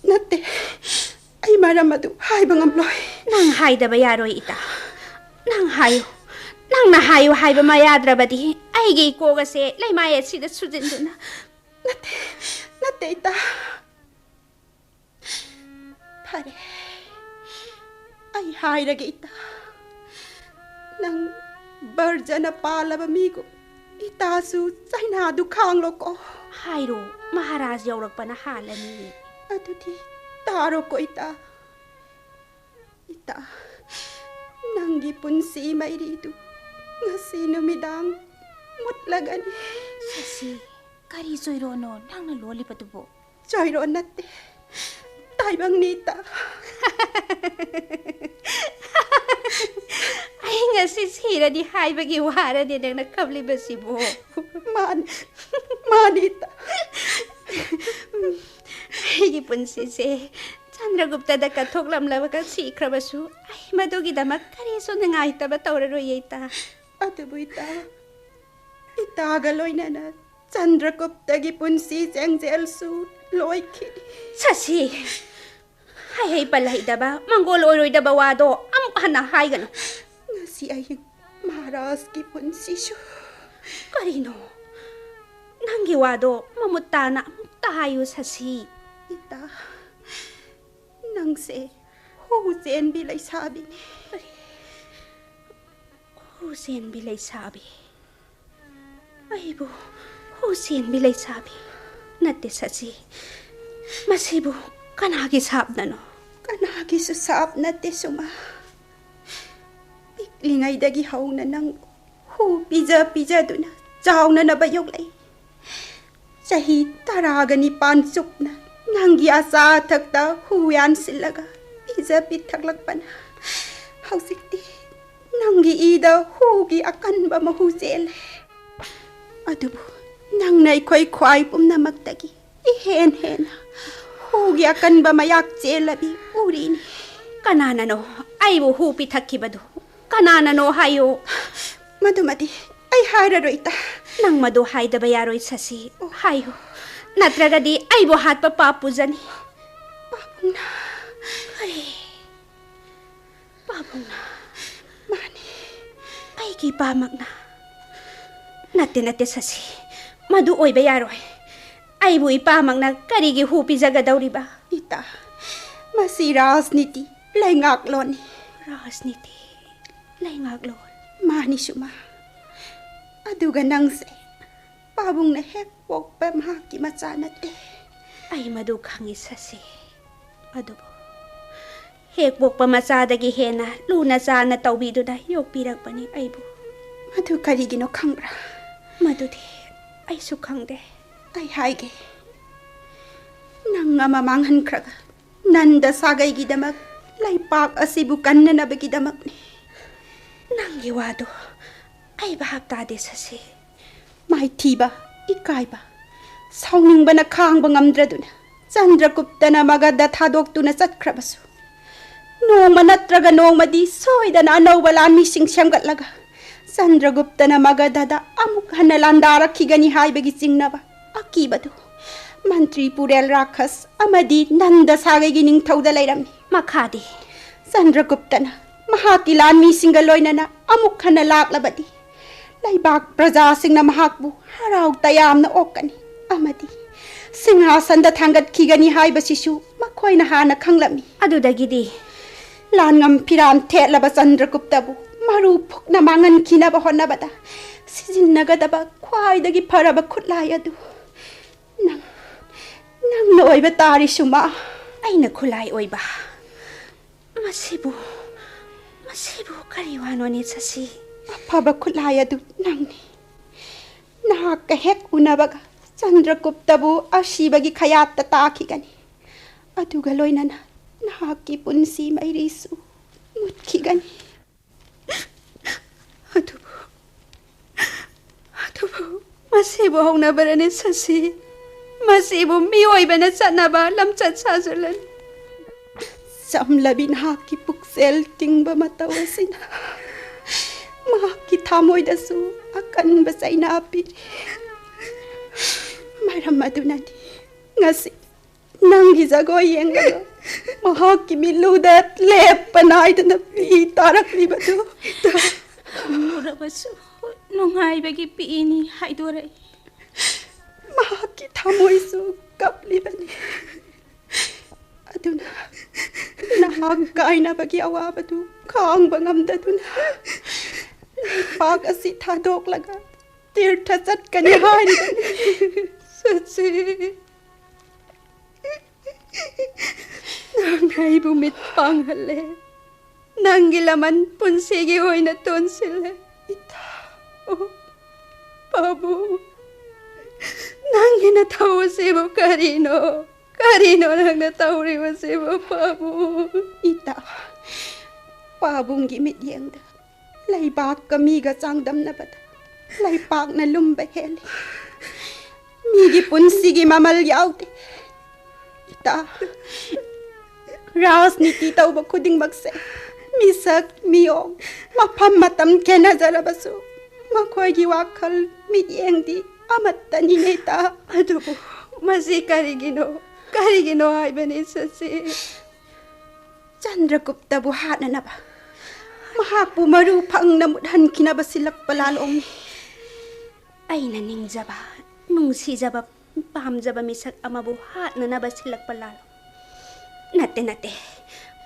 ꯅꯠꯇꯦ, ꯑꯩ ꯃꯔꯝ ꯑꯗꯨ ꯍꯥꯏꯕ ꯉꯝꯂꯣꯏ꯫ ꯅꯪ ꯍꯥꯏꯗꯕ ꯌꯥꯔꯣꯏ, ꯏꯇꯥ꯫ ꯅꯪ ꯍꯥꯏꯌꯨ꯫ ꯅꯪꯅ ꯍꯥꯏꯌꯨ ꯍꯥꯏꯕ ꯑꯃ ꯌꯥꯗ꯭ꯔꯕꯗꯤ ꯑꯩꯒꯤ ꯏꯀꯣꯛ ꯑꯁꯦ ꯂꯩꯃꯥꯏ ꯑꯁꯤꯗ ꯁꯨꯖꯤꯟꯗꯨꯅ꯫ ꯅꯠꯇꯦ, ꯅꯠꯇꯦ, ꯏꯇꯥ꯫ ꯐꯔꯦ, ꯑꯩ ꯍꯥꯏꯔꯒꯦ, ꯏꯇꯥ꯫ ꯅꯪ ꯕꯔꯖꯅ ꯄꯥꯜꯂꯕ ꯃꯤꯒꯨꯝ ꯏꯇꯥꯁꯨ ꯆꯩꯅꯥꯗꯨ ꯈꯥꯡꯂꯣꯀꯣ꯫ ꯍꯥꯏꯔꯣ, ꯃꯍꯥꯔꯥꯖ ꯌꯧꯔꯛꯄꯅ ꯍꯥꯜꯂꯅꯤ꯫ ꯑꯗꯨꯗꯤ ꯇꯥꯔꯣꯀꯣ, ꯏꯇꯥ꯫ ꯏꯇꯥ, ꯅꯪꯒꯤ ꯄꯨꯟꯁꯤ ꯃꯩꯔꯤꯗꯨ ꯉꯁꯤ ꯅꯨꯃꯤꯗꯥꯡ ꯃꯨꯠꯂꯒꯅꯤ꯫ ꯁꯁꯤ, ꯀꯔꯤ ꯆꯣꯏꯔꯣꯅꯣ ꯅꯪꯅ ꯂꯣꯜꯂꯤꯕꯗꯨꯕꯨ? ꯆꯣꯏꯔꯣꯟ ꯅꯠꯇꯦ, ꯇꯥꯏꯕꯪꯅꯤ, ꯏꯇꯥ꯫ ꯑꯩ ꯉꯁꯤ ꯁꯤꯔꯅꯤ ꯍꯥꯏꯕꯒꯤ ꯋꯥꯔꯅꯤ ꯅꯪꯅ ꯀꯞꯂꯤꯕꯁꯤꯕꯨ꯫ ꯃꯥꯅꯤ, ꯃꯥꯅꯤ ꯏꯇꯥ꯫ ꯑꯩꯒꯤ ꯄꯨꯟꯁꯤꯁꯦ ꯆꯟꯗ꯭ꯔꯒꯨꯞꯇꯗ ꯀꯠꯊꯣꯛꯂꯝꯂꯕꯒ ꯁꯤꯈ꯭ꯔꯕꯁꯨ ꯑꯩ ꯃꯗꯨꯒꯤꯗꯃꯛ ꯀꯔꯤꯁꯨ ꯅꯨꯡꯉꯥꯏꯇꯕ ꯇꯧꯔꯔꯣꯏꯌꯦ ꯏꯇꯥ꯫ ꯑꯗꯨꯕꯨ ꯏꯇꯥ, ꯏꯇꯥꯒ ꯂꯣꯏꯅꯅ ꯆꯟꯗ꯭ꯔꯒꯨꯞꯇꯒꯤ ꯄꯨꯟꯁꯤ ꯆꯦꯡꯖꯦꯜꯁꯨ ꯂꯣꯏꯈꯤꯅꯤ꯫ ꯁꯁꯤ, ꯍꯩ ꯍꯩ ꯄꯜꯍꯩꯗꯕ, ꯃꯪꯒꯣꯜ ꯑꯣꯏꯔꯣꯏꯗꯕ ꯋꯥꯗꯣ ꯑꯃꯨꯛ ꯍꯟꯅ ꯍꯥꯏꯒꯅꯨ꯫ ꯉꯁꯤ ꯑꯍꯤꯡ ꯃꯍꯥꯔꯥꯖꯀꯤ ꯄꯨꯟꯁꯤꯁꯨ꯫ ꯀꯔꯤꯅꯣ? ꯅꯪꯒꯤ ꯋꯥꯗꯣ ꯃꯃꯨꯠ ꯇꯥꯅ ꯑꯃꯨꯛꯇ ꯍꯥꯏꯌꯨ ꯁꯁꯤ꯫ ꯏꯇꯥ, ꯅꯪꯁꯦ ꯍꯨ ꯆꯦꯟꯕꯤ ꯂꯩꯁꯥꯕꯤꯅꯤ꯫ ꯍꯨ ꯆꯦꯟꯕꯤ ꯂꯩꯁꯥꯕꯤ? ꯑꯩꯕꯨ ꯍꯨ ꯆꯦꯟꯕꯤ ꯂꯩꯁꯥꯕꯤ? ꯅꯠꯇꯦ ꯁꯁꯤ, ꯃꯁꯤꯕꯨ ꯀꯅꯥꯒꯤ ꯁꯥꯞꯅꯅꯣ? ꯀꯅꯥꯒꯤꯁꯨ ꯁꯥꯞ ꯅꯠꯇꯦ ꯁꯨꯃꯥ꯫ ꯄꯤꯛꯂꯤꯉꯩꯗꯒꯤ ꯍꯧꯅ ꯅꯪꯕꯨ ꯍꯨ ꯄꯤꯖ ꯄꯤꯖꯗꯨꯅ ꯆꯥꯎꯅꯅꯕ ꯌꯣꯛꯂꯛꯏ꯫ ꯆꯍꯤ ꯇꯔꯥꯒ ꯅꯤꯄꯥꯟ ꯆꯨꯞꯅ ꯅꯪꯒꯤ ꯑꯆꯥ ꯑꯊꯛꯇ ꯍꯨ ꯌꯥꯟꯁꯤꯜꯂꯒ ꯄꯤꯖ ꯄꯤꯊꯛꯂꯛꯄꯅ ꯍꯧꯖꯤꯛꯇꯤ ꯅꯪꯒꯤ ꯏꯗ ꯍꯨꯒꯤ ꯑꯀꯟꯕ ꯃꯍꯨ ꯆꯦꯜꯂꯦ꯫ ꯑꯗꯨꯕꯨ ꯅꯪꯅ ꯑꯩꯈꯣꯏ ꯈ꯭ꯋꯥꯏ ꯄꯨꯝꯅꯃꯛꯇꯒꯤ ꯏꯍꯦꯟ ꯍꯦꯟꯅ ꯍꯨꯒꯤ ꯑꯀꯟꯕ ꯃꯌꯥꯛ ꯆꯦꯜꯂꯕꯤ ꯎꯔꯤꯅꯤ꯫ ꯀꯅꯥꯅꯅꯣ ꯑꯩꯕꯨ ꯍꯨ ꯄꯤꯊꯛꯈꯤꯕꯗꯨ? ꯀꯅꯥꯅꯅꯣ ꯍꯥꯏꯌꯨ꯫ ꯃꯗꯨꯃꯗꯤ ꯑꯩ ꯍꯥꯏꯔꯔꯣꯏ ꯏꯇꯥ꯫ ꯅꯪ ꯃꯗꯨ ꯍꯥꯏꯗꯕ ꯌꯥꯔꯣꯏ ꯁꯁꯤ꯫ ꯍꯥꯏꯌꯨ꯫ ꯅꯠꯇ꯭ꯔꯒꯗꯤ ꯑꯩꯕꯨ ꯍꯥꯠꯄ ꯄꯥꯞ ꯄꯨꯖꯅꯤ꯫ ꯄꯥꯕꯨꯡꯅ꯫ ꯀꯔꯤ? ꯄꯥꯕꯨꯡꯅ? ꯃꯥꯅꯤ꯫ ꯑꯩꯒꯤ ꯏꯄꯥꯃꯛꯅ? ꯅꯠꯇꯦ, ꯅꯠꯇꯦ ꯁꯁꯤ, ꯃꯗꯨ ꯑꯣꯏꯕ ꯌꯥꯔꯣꯏ꯫ ꯑꯩꯕꯨ ꯏꯄꯥꯃꯛꯅ ꯀꯔꯤꯒꯤ ꯍꯨ ꯄꯤꯖꯒꯗꯧꯔꯤꯕ? ꯏꯇꯥ, ꯃꯁꯤ ꯔꯥꯖꯅꯤꯇꯤ, ꯂꯩꯉꯥꯛꯂꯣꯟꯅꯤ꯫ ꯔꯥꯖꯅꯤꯇꯤ, ꯂꯩꯉꯥꯛꯂꯣꯟ? ꯃꯥꯅꯤ ꯁꯨꯃꯥ꯫ ꯑꯗꯨꯒ ꯅꯪꯁꯦ ꯄꯥꯕꯨꯡꯅ ꯍꯦꯛ ꯄꯣꯛꯄ ꯃꯍꯥꯛꯀꯤ ꯃꯆꯥ ꯅꯠꯇꯦ꯫ ꯑꯩ ꯃꯗꯨ ꯈꯪꯏ ꯁꯁꯤ꯫ ꯑꯗꯨꯕꯨ ꯍꯦꯛ ꯄꯣꯛꯄ ꯃꯆꯥꯗꯒꯤ ꯍꯦꯟꯅ ꯂꯨꯅ ꯆꯥꯅ ꯇꯧꯕꯤꯗꯨꯅ ꯌꯣꯛꯄꯤꯔꯛꯄꯅꯤ ꯑꯩꯕꯨ꯫ ꯃꯗꯨ ꯀꯔꯤꯒꯤꯅꯣ ꯈꯪꯕ꯭ꯔꯥ? ꯃꯗꯨꯗꯤ ꯑꯩꯁꯨ ꯈꯪꯗꯦ꯫ ꯑꯩ ꯍꯥꯏꯒꯦ, ꯅꯪ ꯑꯃ ꯃꯥꯡꯍꯟꯈ꯭ꯔꯒ ꯅꯟꯗ ꯁꯥꯒꯩꯒꯤꯗꯃꯛ, ꯂꯩꯄꯥꯛ ꯑꯁꯤꯕꯨ ꯀꯟꯅꯅꯕꯒꯤꯗꯃꯛꯅꯤ꯫ ꯅꯪꯒꯤ ꯋꯥꯗꯣ ꯑꯩ ꯚꯥꯞ ꯇꯥꯗꯦ, ꯁꯁꯤ꯫ ꯃꯥꯏꯊꯤꯕ, ꯏꯀꯥꯏꯕ, ꯁꯥꯎꯅꯤꯡꯕꯅ ꯈꯥꯡꯕ ꯉꯝꯗ꯭ꯔꯗꯨꯅ ꯆꯟꯗ꯭ꯔꯒꯨꯞꯇꯅ ꯃꯒꯙ ꯊꯥꯗꯣꯛꯇꯨꯅ ꯆꯠꯈ꯭ꯔꯕꯁꯨ, ꯅꯣꯡꯃ ꯅꯠꯇ꯭ꯔꯒ ꯅꯣꯡꯃꯗꯤ ꯁꯣꯏꯗꯅ ꯑꯅꯧꯕ ꯂꯥꯟꯃꯤꯁꯤꯡ ꯁꯦꯝꯒꯠꯂꯒ ꯆꯟꯗ꯭ꯔꯒꯨꯞꯇꯅ ꯃꯒꯙꯗ ꯑꯃꯨꯛ ꯍꯟꯅ ꯂꯥꯟꯗꯥꯔꯛꯈꯤꯒꯅꯤ ꯍꯥꯏꯕꯒꯤ ꯆꯤꯡꯅꯕ, ꯑꯀꯤꯕꯗꯨ ꯃꯟꯇ꯭ꯔꯤ ꯄꯨꯔꯦꯜ ꯔꯥꯈꯁ ꯑꯃꯗꯤ ꯅꯟꯗ ꯁꯥꯒꯩꯒꯤ ꯅꯤꯡꯊꯧꯗ ꯂꯩꯔꯝꯃꯤ꯫ ꯃꯈꯥꯗꯤ? ꯆꯟꯗ꯭ꯔꯒꯨꯞꯇꯅ ꯃꯍꯥꯛꯀꯤ ꯂꯥꯟꯃꯤꯁꯤꯡꯒ ꯂꯣꯏꯅꯅ ꯑꯃꯨꯛ ꯍꯟꯅ ꯂꯥꯛꯂꯕꯗꯤ, ꯂꯩꯕꯥꯛ ꯄ꯭ꯔꯖꯥꯁꯤꯡꯅ ꯃꯍꯥꯛꯄꯨ ꯍꯔꯥꯎ ꯇꯌꯥꯝꯅ ꯑꯣꯛꯀꯅꯤ ꯑꯃꯗꯤ ꯁꯤꯡꯍꯥꯁꯟꯗ ꯊꯥꯡꯒꯠꯈꯤꯒꯅꯤ ꯍꯥꯏꯕꯁꯤꯁꯨ ꯃꯈꯣꯏꯅ ꯍꯥꯟꯅ ꯈꯪꯂꯝꯃꯤ꯫ ꯑꯗꯨꯗꯒꯤꯗꯤ? ꯂꯥꯟꯉꯝ ꯐꯤꯔꯥꯟ ꯊꯦꯠꯂꯕ ꯆꯟꯗ꯭ꯔꯒꯨꯞꯇꯕꯨ ꯃꯔꯨ ꯐꯨꯛꯅ ꯃꯥꯡꯍꯟꯈꯤꯅꯕ ꯍꯣꯠꯅꯕꯗ ꯁꯤꯖꯤꯟꯅꯒꯗꯕ ꯈ꯭ꯋꯥꯏꯗꯒꯤ ꯐꯔꯕ ꯈꯨꯠꯂꯥꯏ ꯑꯗꯨ ꯅꯪ, ꯅꯪꯅ ꯑꯣꯏꯕ ꯇꯥꯔꯤ, ꯁꯨꯃꯥ꯫ ꯑꯩꯅ ꯈꯨꯠꯂꯥꯏ ꯑꯣꯏꯕ? ꯃꯁꯤꯕꯨ, ꯃꯁꯤꯕꯨ ꯀꯔꯤ ꯋꯥꯅꯣꯅꯦ, ꯁꯁꯤ? ꯑꯐꯕ ꯈꯨꯠꯂꯥꯏ ꯑꯗꯨ ꯅꯪꯅꯤ꯫ ꯅꯍꯥꯛꯀ ꯍꯦꯛ ꯎꯅꯕꯒ ꯆꯟꯗ꯭ꯔꯒꯨꯞꯇꯕꯨ ꯑꯁꯤꯕꯒꯤ ꯈꯌꯥꯠꯇ ꯇꯥꯈꯤꯒꯅꯤ꯫ ꯑꯗꯨꯒ ꯂꯣꯏꯅꯅ ꯅꯍꯥꯛꯀꯤ ꯄꯨꯟꯁꯤ ꯃꯩꯔꯤꯁꯨ ꯃꯨꯠꯈꯤꯒꯅꯤ꯫ ꯑꯗꯨꯕꯨ, ꯑꯗꯨꯕꯨ ꯃꯁꯤꯕꯨ ꯍꯧꯅꯕꯔꯅꯦ, ꯁꯁꯤ? ꯃꯁꯤꯕꯨ ꯃꯤꯑꯣꯏꯕꯅ ꯆꯠꯅꯕ ꯂꯝꯆꯠ ꯁꯥꯖꯠꯂꯅꯤ꯫ ꯆꯝꯂꯕꯤ ꯅꯍꯥꯛꯀꯤ ꯄꯨꯛꯆꯦꯜ ꯇꯤꯡꯕ ꯃꯇꯧ ꯑꯁꯤꯅ ꯃꯍꯥꯛꯀꯤ ꯊꯃꯣꯏꯗꯁꯨ ꯑꯀꯟꯕ ꯆꯩꯅꯥ ꯄꯤꯔꯤ꯫ ꯃꯔꯝ ꯑꯗꯨꯅꯅꯤ ꯉꯁꯤ ꯅꯪꯒꯤ ꯖꯒꯣꯏ ꯌꯦꯡꯂꯒ ꯃꯍꯥꯛꯀꯤ ꯃꯤꯠꯂꯨꯗ ꯂꯦꯞꯄ ꯅꯥꯏꯗꯅ ꯄꯤ ꯇꯥꯔꯛꯂꯤꯕꯗꯨ꯫ ꯈꯪꯂꯨꯔꯕꯁꯨ ꯅꯨꯡꯉꯥꯏꯕꯒꯤ ꯄꯤꯅꯤ ꯍꯥꯏꯗꯣꯔꯛꯏ꯫ ꯃꯍꯥꯛꯀꯤ ꯊꯃꯣꯏꯁꯨ ꯀꯞꯂꯤꯕꯅꯤ꯫ ꯑꯗꯨꯅ ꯅꯍꯥꯛ ꯀꯥꯏꯅꯕꯒꯤ ꯑꯋꯥꯕꯗꯨ ꯈꯥꯡꯕ ꯉꯝꯗꯗꯨꯅ ꯂꯩꯄꯥꯛ ꯑꯁꯤ ꯊꯥꯗꯣꯛꯂꯒ ꯇꯤꯔꯊ ꯆꯠꯀꯅꯤ ꯍꯥꯏꯔꯤꯕꯅꯤ꯫ ꯁꯁꯤ, ꯅꯪꯅ ꯑꯩꯕꯨ ꯃꯤꯠ ꯄꯥꯡꯍꯜꯂꯦ꯫ ꯅꯪꯒꯤ ꯂꯃꯟ ꯄꯨꯟꯁꯤꯒꯤ ꯑꯣꯏꯅ ꯇꯣꯟꯁꯤꯜꯂꯦ꯫ ꯏꯇꯥ꯫ ꯑꯣ, ꯄꯥꯕꯨꯡ, ꯅꯪꯒꯤ ꯅꯊꯧ ꯑꯁꯤꯕꯨ ꯀꯔꯤꯅꯣ? ꯀꯔꯤꯅꯣ ꯅꯪꯅ ꯇꯧꯔꯤꯕꯁꯤꯕꯨ, ꯄꯥꯕꯨꯡ? ꯏꯇꯥ, ꯄꯥꯕꯨꯡꯒꯤ ꯃꯤꯠꯌꯦꯡꯗ ꯂꯩꯕꯥꯛꯀ ꯃꯤꯒ ꯆꯥꯡꯗꯝꯅꯕꯗ ꯂꯩꯄꯥꯛꯅ ꯂꯨꯝꯕ ꯍꯦꯜꯂꯤ꯫ ꯃꯤꯒꯤ ꯄꯨꯟꯁꯤꯒꯤ ꯃꯃꯜ ꯌꯥꯎꯗꯦ꯫ ꯏꯇꯥ, ꯔꯥꯖꯅꯤꯇꯤ ꯇꯧꯕ ꯈꯨꯗꯤꯡꯃꯛꯁꯦ ꯃꯤꯁꯛ, ꯃꯤꯑꯣꯡ, ꯃꯐꯝ, ꯃꯇꯝ ꯈꯦꯠꯅꯖꯔꯕꯁꯨ ꯃꯈꯣꯏꯒꯤ ꯋꯥꯈꯜ, ꯃꯤꯠꯌꯦꯡꯗꯤ ꯑꯃꯠꯇꯅꯤꯅꯦ, ꯏꯇꯥ꯫ ꯑꯗꯨꯕꯨ ꯃꯁꯤ ꯀꯔꯤꯒꯤꯅꯣ? ꯀꯔꯤꯒꯤꯅꯣ ꯍꯥꯏꯕꯅꯤ, ꯁꯁꯤ? ꯆꯟꯗ꯭ꯔꯒꯨꯞꯇꯕꯨ ꯍꯥꯠꯅꯅꯕ, ꯃꯍꯥꯛꯄꯨ ꯃꯔꯨ ꯐꯪꯅ ꯃꯨꯠꯍꯟꯈꯤꯅꯕ ꯁꯤꯜꯂꯛꯄ ꯂꯥꯂꯣꯡꯅꯤ꯫ ꯑꯩꯅ ꯅꯤꯡꯖꯕ, ꯅꯨꯡꯁꯤꯖꯕ, ꯄꯥꯝꯖꯕ ꯃꯤꯁꯛ ꯑꯃꯕꯨ ꯍꯥꯠꯅꯅꯕ ꯁꯤꯜꯂꯛꯄ ꯂꯥꯂꯣꯡ꯫ ꯅꯠꯇꯦ, ꯅꯠꯇꯦ,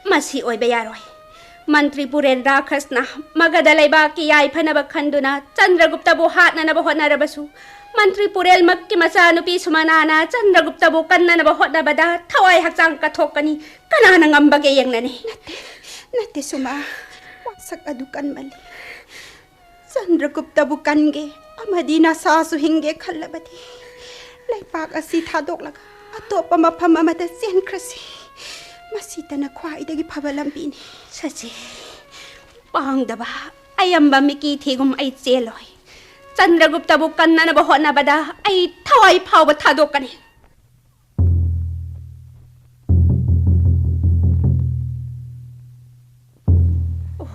ꯃꯁꯤ ꯑꯣꯏꯕ ꯌꯥꯔꯣꯏ꯫ ꯃꯟꯇ꯭ꯔꯤ ꯄꯨꯔꯦꯜ ꯔꯥꯈꯁꯅ ꯃꯒꯙ ꯂꯩꯕꯥꯛꯀꯤ ꯌꯥꯏꯐꯅꯕ ꯈꯟꯗꯨꯅ ꯆꯟꯗ꯭ꯔꯒꯨꯞꯇꯕꯨ ꯍꯥꯠꯅꯅꯕ ꯍꯣꯠꯅꯔꯕꯁꯨ, ꯃꯟꯇ꯭ꯔꯤ ꯄꯨꯔꯦꯜꯃꯛꯀꯤ ꯃꯆꯥꯅꯨꯄꯤ ꯁꯨꯃꯅꯥꯅ ꯆꯟꯗ꯭ꯔꯒꯨꯞꯇꯕꯨ ꯀꯟꯅꯅꯕ ꯍꯣꯠꯅꯕꯗ ꯊꯋꯥꯏ ꯍꯛꯆꯥꯡ ꯀꯠꯊꯣꯛꯀꯅꯤ꯫ ꯀꯅꯥꯅ ꯉꯝꯕꯒꯦ ꯌꯦꯡꯅꯅꯤ꯫ ꯅꯠꯇꯦ, ꯅꯠꯇꯦ ꯁꯨꯃꯥ, ꯋꯥꯁꯛ ꯑꯗꯨ ꯀꯟꯃꯜꯂꯤ꯫ ꯆꯟꯗ꯭ꯔꯒꯨꯞꯇꯕꯨ ꯀꯟꯒꯦ ꯑꯃꯗꯤ ꯅꯁꯥꯁꯨ ꯍꯤꯡꯒꯦ ꯈꯜꯂꯕꯗꯤ, ꯂꯩꯄꯥꯛ ꯑꯁꯤ ꯊꯥꯗꯣꯛꯂꯒ ꯑꯇꯣꯞꯄ ꯃꯐꯝ ꯑꯃꯗ ꯆꯦꯟꯈ꯭ꯔꯁꯤ꯫ ꯃꯁꯤꯇꯅ ꯈ꯭ꯋꯥꯏꯗꯒꯤ ꯐꯕ ꯂꯝꯕꯤꯅꯤ꯫ ꯁꯆꯤ, ꯄꯥꯡꯗꯕ, ꯑꯌꯥꯝꯕ ꯃꯤꯀꯤ ꯊꯤꯒꯨꯝ ꯑꯩ ꯆꯦꯜꯂꯣꯏ꯫ ꯆꯟꯗ꯭ꯔꯒꯨꯞꯇꯕꯨ ꯀꯟꯅꯅꯕ ꯍꯣꯠꯅꯕꯗ ꯑꯩ ꯊꯋꯥꯏ ꯐꯥꯎꯕ ꯊꯥꯗꯣꯛꯀꯅꯤ꯫ ꯑꯣ,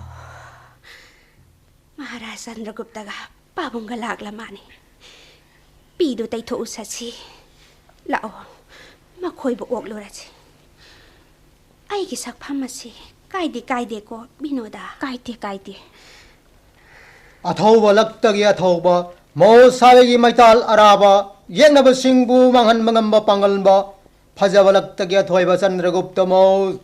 ꯃꯍꯥꯔꯥꯖ ꯆꯟꯗ꯭ꯔꯒꯨꯞꯇꯒ ꯄꯥꯕꯨꯡꯒ ꯂꯥꯛꯂ ꯃꯥꯅꯤ꯫ ꯄꯤꯗꯨ ꯇꯩꯊꯣꯛꯎ ꯁꯠꯁꯤ꯫ ꯂꯥꯛꯑꯣ, ꯃꯈꯣꯏꯕꯨ ꯑꯣꯛꯂꯨꯔꯁꯤ꯫ ꯑꯩꯒꯤ ꯁꯛꯐꯝ ꯑꯁꯤ ꯀꯥꯏꯗꯦ ꯀꯥꯏꯗꯦꯀꯣ, ꯕꯤꯅꯣꯗ? ꯀꯥꯏꯗꯦ, ꯀꯥꯏꯗꯦ꯫ ꯑꯊꯧꯕ ꯂꯛꯇꯒꯤ ꯑꯊꯧꯕ, ꯃꯍꯧꯁꯥꯒꯤ ꯃꯩꯇꯥꯜ ꯑꯔꯥꯕ, ꯌꯦꯛꯅꯕꯁꯤꯡꯕꯨ ꯃꯥꯡꯍꯟꯕ ꯉꯝꯕ ꯄꯥꯡꯒꯜꯕ, ꯐꯖꯕ ꯂꯛꯇꯒꯤ ꯑꯊꯣꯏꯕ ꯆꯟꯗ꯭ꯔꯒꯨꯞꯇ ꯃꯍꯧ-,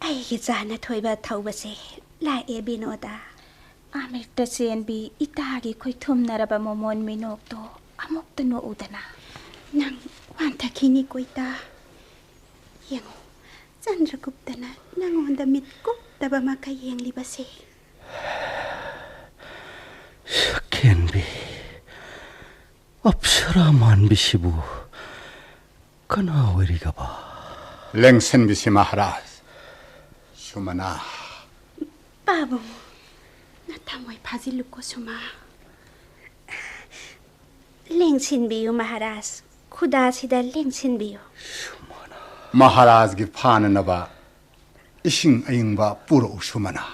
ꯑꯩꯒꯤ ꯆꯥꯅ ꯊꯣꯏꯕ ꯊꯧꯕꯁꯦ ꯂꯥꯛꯑꯦ, ꯕꯤꯅꯣꯗ꯫ ꯑꯃꯤꯔꯇ ꯆꯦꯟꯕꯤ ꯏꯇꯥꯒꯤ ꯈꯣꯏꯊꯨꯝꯅꯔꯕ ꯃꯃꯣꯟ ꯃꯤꯅꯣꯛꯇꯣ ꯑꯃꯨꯛꯇ ꯅꯣꯛꯎꯗꯅ꯫ ꯅꯪ ꯋꯥꯟꯊꯈꯤꯅꯤꯀꯣ, ꯏꯇꯥ꯫ ꯌꯦꯡꯉꯨ, ꯆꯟꯗ꯭ꯔꯒꯨꯞꯇꯅ ꯅꯪꯉꯣꯟꯗ ꯃꯤꯠ ꯀꯨꯞꯇꯕ ꯃꯈꯩ ꯌꯦꯡꯂꯤꯕꯁꯦ꯫ ꯁꯛꯍꯦꯟꯕꯤ, ꯑꯞꯁꯔꯥ ꯃꯥꯟꯕꯤꯁꯤꯕꯨ ꯀꯅꯥ ꯑꯣꯏꯔꯤꯒꯕ? ꯂꯦꯡꯁꯟꯕꯤꯁꯤ ꯃꯍꯥꯔꯥꯖ꯫ ꯁꯨꯃꯅꯥ꯫ ꯄꯥꯕꯨꯡ, ꯅꯊꯃꯣꯏ ꯐꯥꯖꯤꯜꯂꯨꯀꯣ ꯁꯨꯃꯥ꯫ ꯂꯦꯡꯁꯤꯟꯕꯤꯌꯨ ꯃꯍꯥꯔꯥꯖ, ꯈꯨꯗꯥꯁꯤꯗ ꯂꯦꯡꯁꯤꯟꯕꯤꯌꯨ꯫ ꯃꯍꯥꯔꯥꯖꯒꯤ ꯐꯥꯅꯅꯕ ꯏꯁꯤꯡ ꯑꯏꯪꯕ ꯄꯨꯔꯛꯎ ꯁꯨꯃꯅꯥ꯫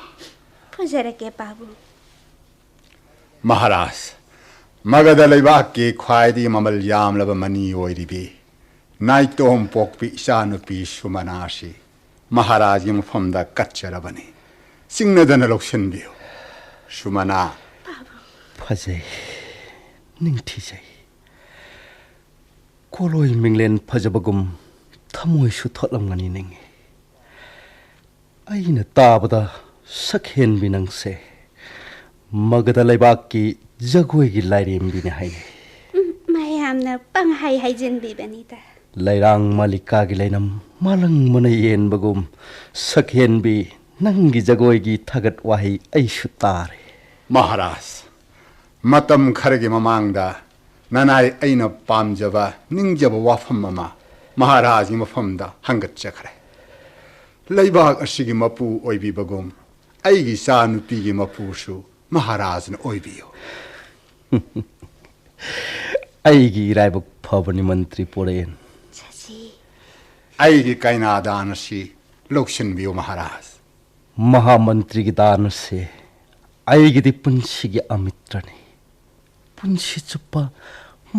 ꯄꯨꯖꯔꯛꯀꯦ ꯄꯥꯕꯨꯡ꯫ ꯃꯍꯥꯔꯥꯖ, ꯃꯒꯙ ꯂꯩꯕꯥꯛꯀꯤ ꯈ꯭ꯋꯥꯏꯗꯒꯤ ꯃꯃꯜ ꯌꯥꯝꯂꯕ ꯃꯅꯤ ꯑꯣꯏꯔꯤꯕꯤ ꯅꯥꯏꯇꯣꯝ ꯄꯣꯛꯄꯤ ꯏꯆꯥꯅꯨꯄꯤ ꯁꯨꯃꯅꯥ ꯑꯁꯤ ꯃꯍꯥꯔꯥꯖꯒꯤ ꯃꯐꯝꯗ ꯀꯠꯆꯔꯕꯅꯤ꯫ ꯆꯤꯡꯅꯗꯅ ꯂꯧꯁꯤꯟꯕꯤꯌꯨ ꯁꯨꯃꯅꯥ꯫ ꯐꯖꯩ, ꯅꯤꯡꯊꯤꯖꯩ꯫ ꯀꯣꯂꯣꯏ ꯃꯤꯡꯂꯦꯟ ꯐꯖꯕꯒꯨꯝ ꯊꯃꯣꯏꯁꯨ ꯊꯣꯠꯂꯝꯒꯅꯤ ꯅꯤꯡꯏ꯫ ꯑꯩꯅ ꯇꯥꯕꯗ ꯁꯛꯍꯦꯟꯕꯤ ꯅꯪꯁꯦ ꯃꯒꯙ ꯂꯩꯕꯥꯛꯀꯤ ꯖꯒꯣꯏꯒꯤ ꯂꯥꯏꯔꯦꯝꯕꯤꯅꯤ ꯍꯥꯏꯅꯩ꯫ ꯎꯝ, ꯃꯌꯥꯝꯅ ꯄꯪꯍꯥꯏ ꯍꯥꯏꯖꯤꯟꯕꯤꯕꯅꯤꯗ꯫ ꯂꯩꯔꯥꯡ ꯃꯥꯂꯤꯀꯥꯒꯤ ꯂꯩꯅꯝ ꯃꯥꯂꯪꯕꯅ ꯌꯦꯟꯕꯒꯨꯝ ꯁꯛꯍꯦꯟꯕꯤ ꯅꯪꯒꯤ ꯖꯒꯣꯏꯒꯤ ꯊꯥꯒꯠ ꯋꯥꯍꯩ ꯑꯩꯁꯨ ꯇꯥꯔꯦ꯫ ꯃꯍꯥꯔꯥꯖ, ꯃꯇꯝ ꯈꯔꯒꯤ ꯃꯃꯥꯡꯗ ꯅꯅꯥꯏ ꯑꯩꯅ ꯄꯥꯝꯖꯕ ꯅꯤꯡꯖꯕ ꯋꯥꯐꯝ ꯑꯃ ꯃꯍꯥꯔꯥꯖꯒꯤ ꯃꯐꯝꯗ ꯍꯪꯒꯠꯆꯈ꯭ꯔꯦ꯫ ꯂꯩꯕꯥꯛ ꯑꯁꯤꯒꯤ ꯃꯄꯨ ꯑꯣꯏꯕꯤꯕꯒꯨꯝ ꯑꯩꯒꯤ ꯏꯆꯥ ꯅꯨꯄꯤꯒꯤ ꯃꯄꯨꯁꯨ ꯃꯍꯥꯔꯥꯖꯅ ꯑꯣꯏꯕꯤꯌꯨ꯫ ꯑꯩꯒꯤ ꯏꯔꯥꯏꯕꯛ ꯐꯕꯅꯤ ꯃꯟꯇ꯭ꯔꯤ ꯄꯨꯔꯦꯟ꯫ ꯁꯁꯤ꯫ ꯑꯩꯒꯤ ꯀꯩꯅꯥꯗꯥꯟ ꯑꯁꯤ ꯂꯧꯁꯤꯟꯕꯤꯌꯨ ꯃꯍꯥꯔꯥꯖ꯫ ꯃꯍꯥꯃꯟꯇ꯭ꯔꯤꯒꯤ ꯗꯥꯟ ꯑꯁꯤ ꯑꯩꯒꯤꯗꯤ ꯄꯨꯟꯁꯤꯒꯤ ꯑꯃꯤꯇ꯭ꯔꯅꯤ꯫ ꯄꯨꯟꯁꯤ ꯆꯨꯞꯄ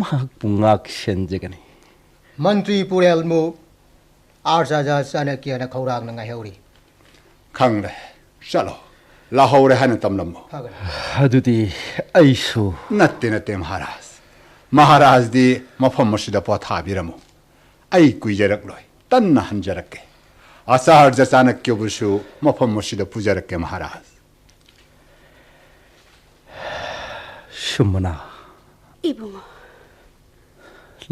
ꯃꯍꯥꯛꯄꯨ ꯉꯥꯛ ꯁꯦꯟꯖꯒꯅꯤ꯫ ꯃꯟꯇ꯭ꯔꯤ ꯄꯨꯔꯦꯜꯃꯨ ꯑꯥꯔꯆꯥꯖꯥ ꯆꯥꯅꯀ꯭ꯌꯅ ꯈꯧꯔꯥꯡꯅ ꯉꯥꯏꯍꯧꯔꯤ꯫ ꯈꯪꯂꯦ꯫ ꯆꯠꯂꯣ꯫ ꯂꯥꯍꯧꯔꯦ ꯍꯥꯏꯅ ꯇꯝꯂꯝꯃꯨ꯫ ꯐꯒꯅꯤ꯫ ꯑꯗꯨꯗꯤ ꯑꯩꯁꯨ ꯅꯠꯇꯦ, ꯅꯠꯇꯦ, ꯃꯍꯥꯔꯥꯖ꯫ ꯃꯍꯥꯔꯥꯖꯗꯤ ꯃꯐꯝ ꯑꯁꯤꯗ ꯄꯣꯊꯥꯕꯤꯔꯝꯃꯨ꯫ ꯑꯩ ꯀꯨꯏꯖꯔꯛꯂꯣꯏ꯫ ꯇꯟꯅ ꯍꯟꯖꯔꯛꯀꯦ꯫ ꯑꯆꯥꯔꯖ ꯆꯥꯅꯀ꯭ꯌꯕꯨꯁꯨ ꯃꯐꯝ ꯑꯁꯤꯗ ꯄꯨꯖꯔꯛꯀꯦ, ꯃꯍꯥꯔꯥꯖ꯫ ꯁꯨꯃꯅꯥ꯫ ꯏꯕꯨꯡꯉꯣ꯫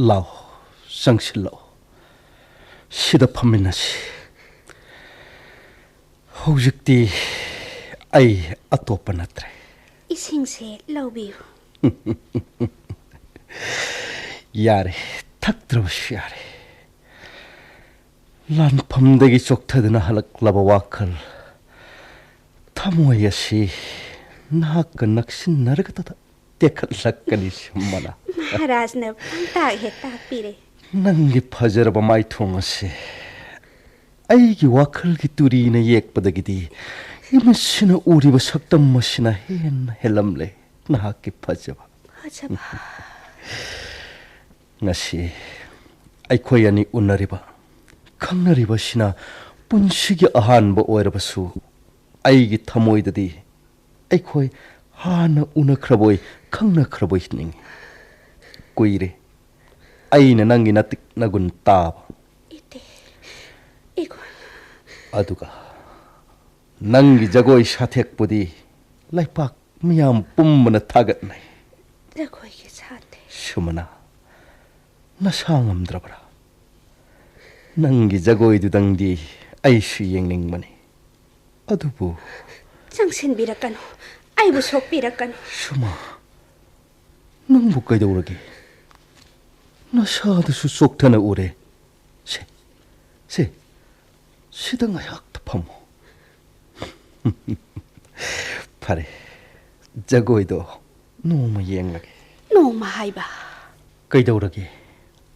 ꯂꯥꯎ, ꯆꯪꯁꯤꯜꯂꯛꯎ꯫ ꯁꯤꯗ ꯐꯝꯃꯤꯟꯅꯁꯤ꯫ ꯍꯧꯖꯤꯛꯇꯤ ꯑꯩ ꯑꯇꯣꯞꯄ ꯅꯠꯇ꯭ꯔꯦ꯫ ꯏꯁꯤꯡꯁꯦ ꯂꯧꯕꯤꯌꯨ꯫ ꯌꯥꯔꯦ, ꯊꯛꯇ꯭ꯔꯕꯁꯨ ꯌꯥꯔꯦ꯫ ꯂꯥꯟꯐꯝꯗꯒꯤ ꯆꯣꯛꯊꯗꯨꯅ ꯍꯜꯂꯛꯂꯕ ꯋꯥꯈꯜ ꯊꯃꯣꯏ ꯑꯁꯤ ꯅꯍꯥꯛꯀ ꯅꯛꯁꯤꯟꯅꯔꯒꯇ ꯇꯦꯛꯈꯠꯂꯛꯀꯅꯤ, ꯁꯨꯃꯅ꯫ ꯃꯍꯥꯔꯥꯖꯅ ꯄꯥꯡꯇꯥꯛ ꯍꯦꯛ ꯇꯥꯛꯄꯤꯔꯦ꯫ ꯅꯪꯒꯤ ꯐꯖꯔꯕ ꯃꯥꯏꯊꯣꯡ ꯑꯁꯤ ꯑꯩꯒꯤ ꯋꯥꯈꯜꯒꯤ ꯇꯨꯔꯤꯅ ꯌꯦꯛꯄꯗꯒꯤꯗꯤ ꯏꯃꯤꯠꯁꯤꯅ ꯎꯔꯤꯕ ꯁꯛꯇꯝ ꯑꯁꯤꯅ ꯍꯦꯟꯅ ꯍꯦꯜꯂꯝꯂꯦ, ꯅꯍꯥꯛꯀꯤ ꯐꯖꯕ꯫ ꯐꯖꯕ꯫ ꯉꯁꯤ ꯑꯩꯈꯣꯏ ꯑꯅꯤ ꯎꯅꯔꯤꯕ, ꯈꯪꯅꯔꯤꯕꯁꯤꯅ ꯄꯨꯟꯁꯤꯒꯤ ꯑꯍꯥꯟꯕ ꯑꯣꯏꯔꯕꯁꯨ, ꯑꯩꯒꯤ ꯊꯃꯣꯏꯗꯗꯤ ꯑꯩꯈꯣꯏ ꯍꯥꯟꯅ ꯎꯅꯈ꯭ꯔꯕꯣꯏ, ꯈꯪꯅꯈ꯭ꯔꯕꯣꯏ ꯅꯤꯡꯏ꯫ ꯀꯨꯏꯔꯦ ꯑꯩꯅ ꯅꯪꯒꯤ ꯅꯇꯤꯛ ꯅꯒꯨꯟ ꯇꯥꯕ꯫ ꯏꯇꯦ, ꯏꯒꯣ꯫ ꯑꯗꯨꯒ ꯅꯪꯒꯤ ꯖꯒꯣꯏ ꯁꯥꯊꯦꯛꯄꯨꯗꯤ ꯂꯩꯄꯥꯛ ꯃꯤꯌꯥꯝ ꯄꯨꯝꯕꯅ ꯊꯥꯒꯠꯅꯩ꯫ ꯖꯒꯣꯏꯒꯤ ꯁꯥꯊꯦꯛ꯫ ꯁꯨꯃꯅ, ꯅꯁꯥ ꯉꯝꯗ꯭ꯔꯕ꯭ꯔꯥ? ꯅꯪꯒꯤ ꯖꯒꯣꯏꯗꯨꯗꯪꯗꯤ ꯑꯩꯁꯨ ꯌꯦꯡꯅꯤꯡꯕꯅꯤ꯫ ꯑꯗꯨꯕꯨ ꯆꯪꯁꯤꯟꯕꯤꯔꯛꯀꯅꯨ꯫ ꯑꯩꯕꯨ ꯁꯣꯛꯄꯤꯔꯛꯀꯅꯨ꯫ ꯁꯨꯃ, ꯅꯪꯕꯨ ꯀꯩꯗꯧꯔꯒꯦ? ꯅꯁꯥꯗꯨꯁꯨ ꯆꯣꯛꯊꯅ ꯎꯔꯦ꯫ ꯁꯦ, ꯁꯦ, ꯁꯤꯗ ꯉꯥꯏꯍꯥꯛꯇ ꯐꯝꯃꯨ꯫ ꯐꯔꯦ, ꯖꯒꯣꯏꯗꯣ ꯅꯣꯡꯃ ꯌꯦꯡꯂꯒꯦ꯫ ꯅꯣꯡꯃ ꯍꯥꯏꯕ? ꯀꯩꯗꯧꯔꯒꯦ?